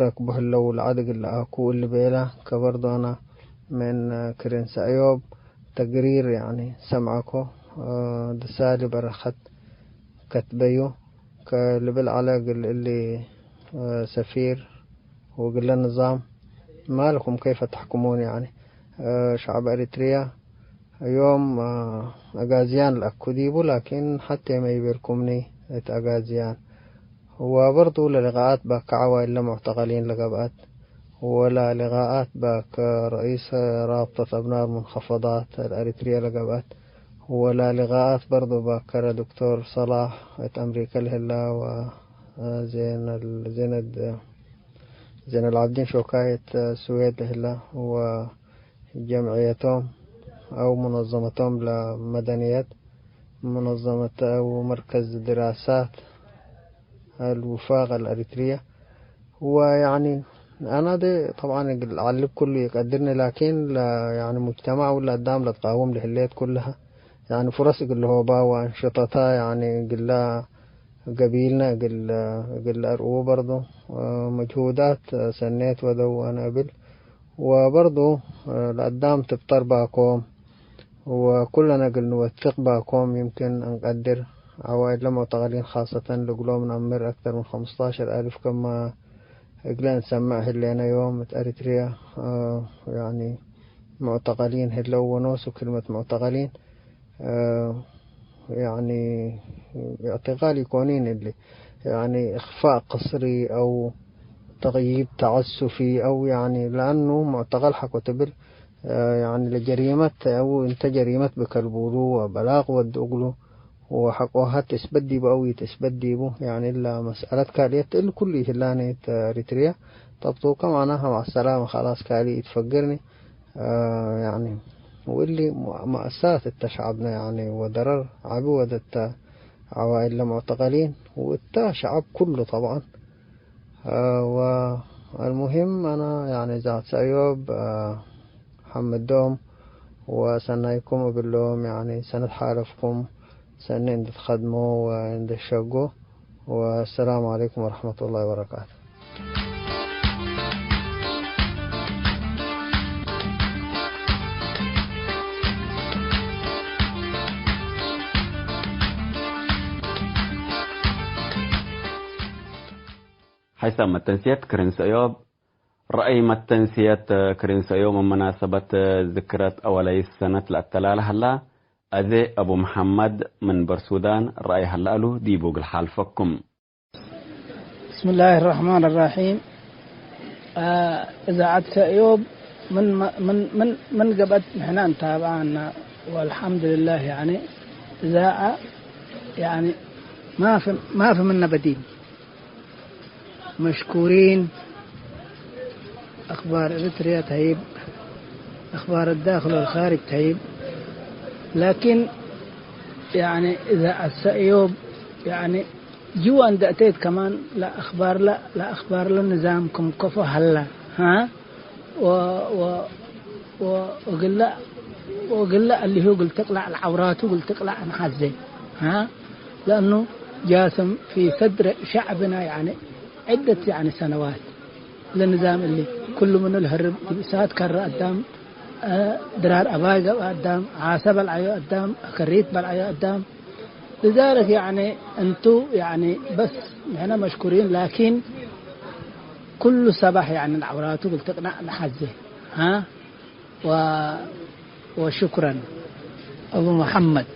ረክቡ ህለው ለዐድ እግል ለአኩ እሊ ቤለ። ከበርዶነ ምን ክርን ሰእዮብ ተግሪር፣ ያኒ፣ ሰምዐኮ፣ እ፣ ድሳሊ በረኸት ከትበዩ ከልብል ዐለ እግል እሊ፣ እ፣ ሰፊር ወእግለ ንዛም፣ "ማልኩም ከይፈ ተሕኩሙን?" ያኒ፣ እ፣ ሸዕብ ኤሪትርያ ዮም፣ እ፣ አጋዝያን ለአኩ ዲቡ፣ ላኪን ሐቴ መ ኢቤልኩምኒ እት አጋዝያን። ወበርዱ ለሊቃኣት ባከ ዐዋይለ ሙዕተቀሊን ለገብአት፣ ወለ ሊቃኣት ባከ ረኢስ ራብጠት አብናር ሙንከፈዳት አልአሪትርየ ለገብአት፣ ወለ ሊቃኣት በርዱ ባከ ለዶክቶር ሰላሕ እት አምሪከ ለህላ፣ ወዜነል-፣ ዜነድ-፣ ዜነልዓብዲን ሾካይ እት ስዌድ ለህላ፣ ወ ጀምዕየቶም አው ሙነዘመቶም ለመደንየት፣ ሙነዘመት አው መርከዝ ድራሳት አልውፋቅ አልአሪትርየ። ወያኒ አና ደ ጠብዓን እግል አልብ ኩሉ ኢቀድርኒ፣ ላኪን ለ-፣ ያኒ ሙጅተማዕ ወለ አዳም ለትቃውም ለህሌት ኩልሃ፣ ያኒ ፍረስ እግል ለሆባ ወአንሽጠታ፣ ያኒ እግላ ገቢልነ እግል፣ እግል ለአርኡዉ በርዱ መጅሁዳት ሰኔት ወደው አነ እብል። ወበርዱ ለአዳም ትብጠር ባኮም ወኩለነ እግል ንወትቅ ባኮም ይምክን እንቀድር። ዐዋይድ ለሙዕተቀሊን ካሰተን ልግሎም ነአምር አክተር ምን ኸምስጣሸር አልፍ ከማ እግለ እንሰምዕ ህሌነ ዮም እት ኤሪትርያ፣ ያኒ ሙዕተቀሊን ህለው ወኖሱ ክልመት ሙዕተቀሊን ያኒ እዕትቃል ኢኮኒን እሊ፣ ያኒ እኽፋእ ቅስሪ አው ተቅይድ ተዐሱፊ አው ያኒ፣ ለአኑ ሙዕተቀል ሐቆ ትብል፣ ያኒ ለጀሪመት አው እንተ ጀሪመት ብከልቡሉ ወበላቅ ወድ እግሉ ወሐቆሀ ትእስበት ዲቡ አው ኢትእስበት ዲቡ፣ ያኒ እላ መስአለት ካልየት እሊ ኩሉ ይህላኒ እት ኤሪትርያ። ጠብጡከ ማዕናሀ መዐሰላመ፣ ኸላስ ካሊ ኢትፈግርኒ። አ፣ ያኒ፣ ወእሊ መ-፣ መአሳት እተ ሸዐብነ፣ ያኒ፣ ወደረር ዐቢ ወደ እተ ዐዋይል ለሙዕተቀሊን ወእተ ሸዐብ ኩሉ ጠብዐን። አ፣ ወአልሙሂም፣ አነ፣ ያኒ፣ ዛት ሰእዮብ፣ አ፣ ሐምዶም ወሰናይኩም እብሎም፣ ያኒ፣ ሰነት ሓለፍኩም ሰኒ እንድትከድሞ ወእንድትሸጎ። ወሰላሙ ዐለይኩም ወረሕመቱላሂ ወበረካቱ። ሐይሳም መተንስየት ክርን ሰእዮብ። ረአይ መተንስየት ክርን ሰእዮብ ምን መናሰበት ዝክረት አወለይት ሰነት ለአተላለ ሀላ። አዜ አቡ መሐመድ ምን በርሱዳን ረአይ ሀላ እሉ ዲቡ እግል ሓልፈኩም። ብስምላሂ ረሕማን ረሒም። አ፣ እዛዐት ሰእዮብ ምን፣ ምን፣ ምን፣ ምን ገብአት ንሕነ እንታብአ እና፣ ወአልሐምዱሊላህ፣ ያኒ፣ እዛዐ፣ ያኒ፣ ማፊ፣ ማፊ ምነ በዲል። መሽኩሪን። አክባር ኤሪትርያ ተህይብ፣ አክባር አዳክል ወልካርጅ ተህይብ። ላኪን፣ ያኒ፣ እዛዐት ሰእዮብ፣ ያኒ፣ ጅዋ እንዴ አቴት ከማን ለአክባር ለ-፣ ለአክባር ለንዛም ክም ከፎ ሀላ፣ ሀ? ወ-፣ ወ-፣ ወ-፣ ወእግለ፣ ወእግለ እሊሁ እግል ትቅላዕ፣ ለዐውራቱ እግል ትቅላዕ እንሐዜ፣ ሀ? ለእኑ ጃስም ፊ ሰድረ ሸዕብና፣ ያኒ፣ ዐደት፣ ያኒ፣ ሰነዋት ለንዛም እሊ፣ ኩሉ ምኑ ለህርብ፣ እሳት ከረ አዳም፣ አ፣ ድራር አባይ ገብአ አዳም፣ ዓሰ በልዐዮ አዳም፣ ከሪት በልዐዮ አዳም። ልዛልክ፣ ያኒ፣ እንቱ፣ ያኒ፣ በስ ንሕነ መሽኩሪን፣ ላኪን ኩሉ ሰባሕ፣ ያኒ፣ ለዐውራቱ እግል ትቅናዕ ለሐዜ። ሀ? ወ-፣ ወሹክረን አቡ መሐመድ።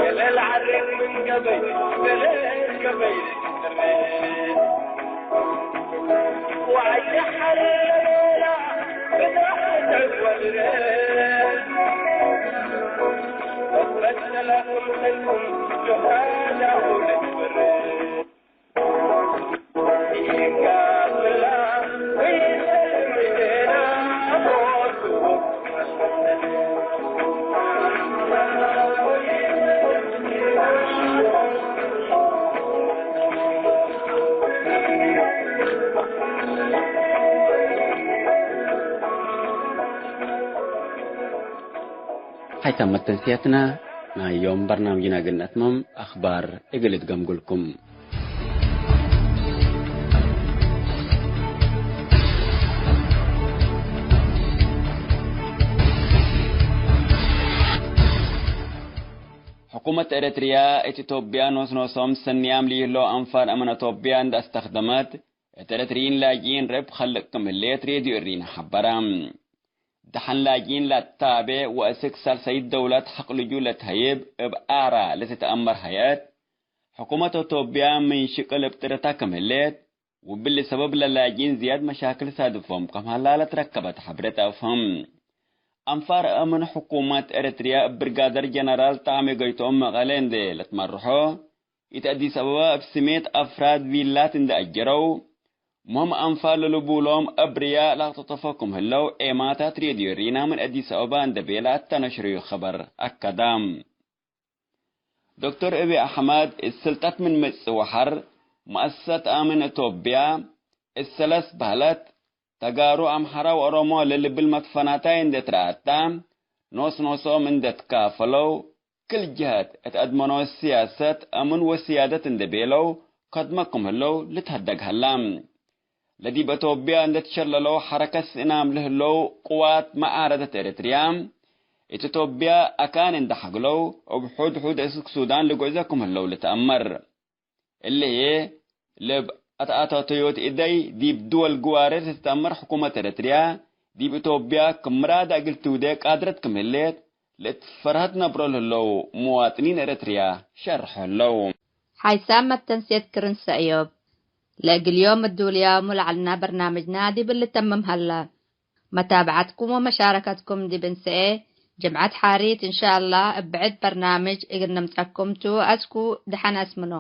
ለልዓሬት ምን ገበይ፣ ገበይ ልትመሬ። ወዐይ ሐር ለሌላ ብድዓት ወልሬ። በሰላም ሰልኩም ሸሃዳሁ ልትበሬ። ሀይታም መተንስያትና ናይ ዮም በርናምጅና እግል ነአትመም፣ አኽባር እግል እትገምጉልኩም። ሕኩመት ኤረትርያ እት ኢትዮጵያ ኖስ ኖሶም ሰንያም ለይህለው አንፋር አምን ኢትዮጵያ እንደ አስተክደመት፣ እት ኤረትርይን ላጅኢን ርብ ኸልቅ ክም ህሌት ሬድዮ እሪን ሐበረ። ደሐን ላጅኢን ለአትታቤ ወእስክ ሳልሰይት ደውለት ሐቅ ልጁ ለትሀይብ እብ አራ ለትትአመር ሀየት፣ ሕኩመት ኢትዮጵያ ምን ሽቅል እብ ጥረታ ክም ህሌት፣ ውብሊ ሰበብ ለላጅኢን ዝያድ መሻክል ሳድፎም ከም ሀላ ለትረከበት ሐብሬት አፍህም። አንፋር አምን ሕኩመት ኤረትርያ እብ ብርጋደር ጀነራል ጣዕሜ ገይቶም መቀሌ እንዴ ለትመርሖ፣ ኢት አዲስ አበባ እብ ስሜት አፍራድ ቪላት እንዴ አጀረው፣ ምህም አንፋር ለልቡሎም አብርያ ለአቅተጠፎ ክም ህለው ኤማታት ሬድዮ ሪና ምን አዲስ አበባ እንዴ ቤለ አተነሽረዩ ኸበር አከዳ። ዶክተር እቢ አሕመድ፣ እት ስልጠት ምን ምጽእ ወሐር፣ መአሰሰት አምን እቶብያ፣ እት ሰለስ በህለት፣ ተጋሩ፣ አምሐራ ወኦሮሞ ለልብል መትፈናታይ እንዴ ትረአታ፣ ኖስ ኖሶም እንዴ ትካፈለው፣ ክል ጀሀት እት አድመኖ ሲያሰት፣ አምን ወስያደት እንዴ ቤለው፣ ከድመ ክም ህለው ልትሀደግ ሀላ። ለዲብ አቶብያ እንዴ ትሸለለው ሐረከት ስእናም ለህለው ቅዋት መዓረደት ኤረትርያ፣ እት አቶብያ አካን እንዴ ሐግለው፣ እብ ሑድ ሑድ እስክ ሱዳን ልጉዕዘ ክም ህለው ልትአመር። እሊ ህዬ፣ ለእብ አትአታተዮት እደይ ዲብ ድወል ግዋሬ ለትትአመር ሕኩመት ኤረትርያ፣ ዲብ አቶብያ ክም ምራዳ እግል ትውዴ ቃድረት ክም ህሌት፣ ለእት ፈርሀት ነብሮ ለህለው ሙዋጥኒን ኤረትርያ ሸርሖ ህለው። ሓይሳም መተንሴት ክርን ሰእዮብ። ለእግል ዮም እዱልያሙ ለዐልና በርናምጅና ዲብ ልተምም ሀላ። መታብዐትኩም ወመሻረከትኩም ዲብ እንሰኤ ጅምዐት ሓሪት እንሻአላህ እብ ብዕድ በርናምጅ እግል ንምጸኩም ቱ። አስኩ ደሐን አስምኖ።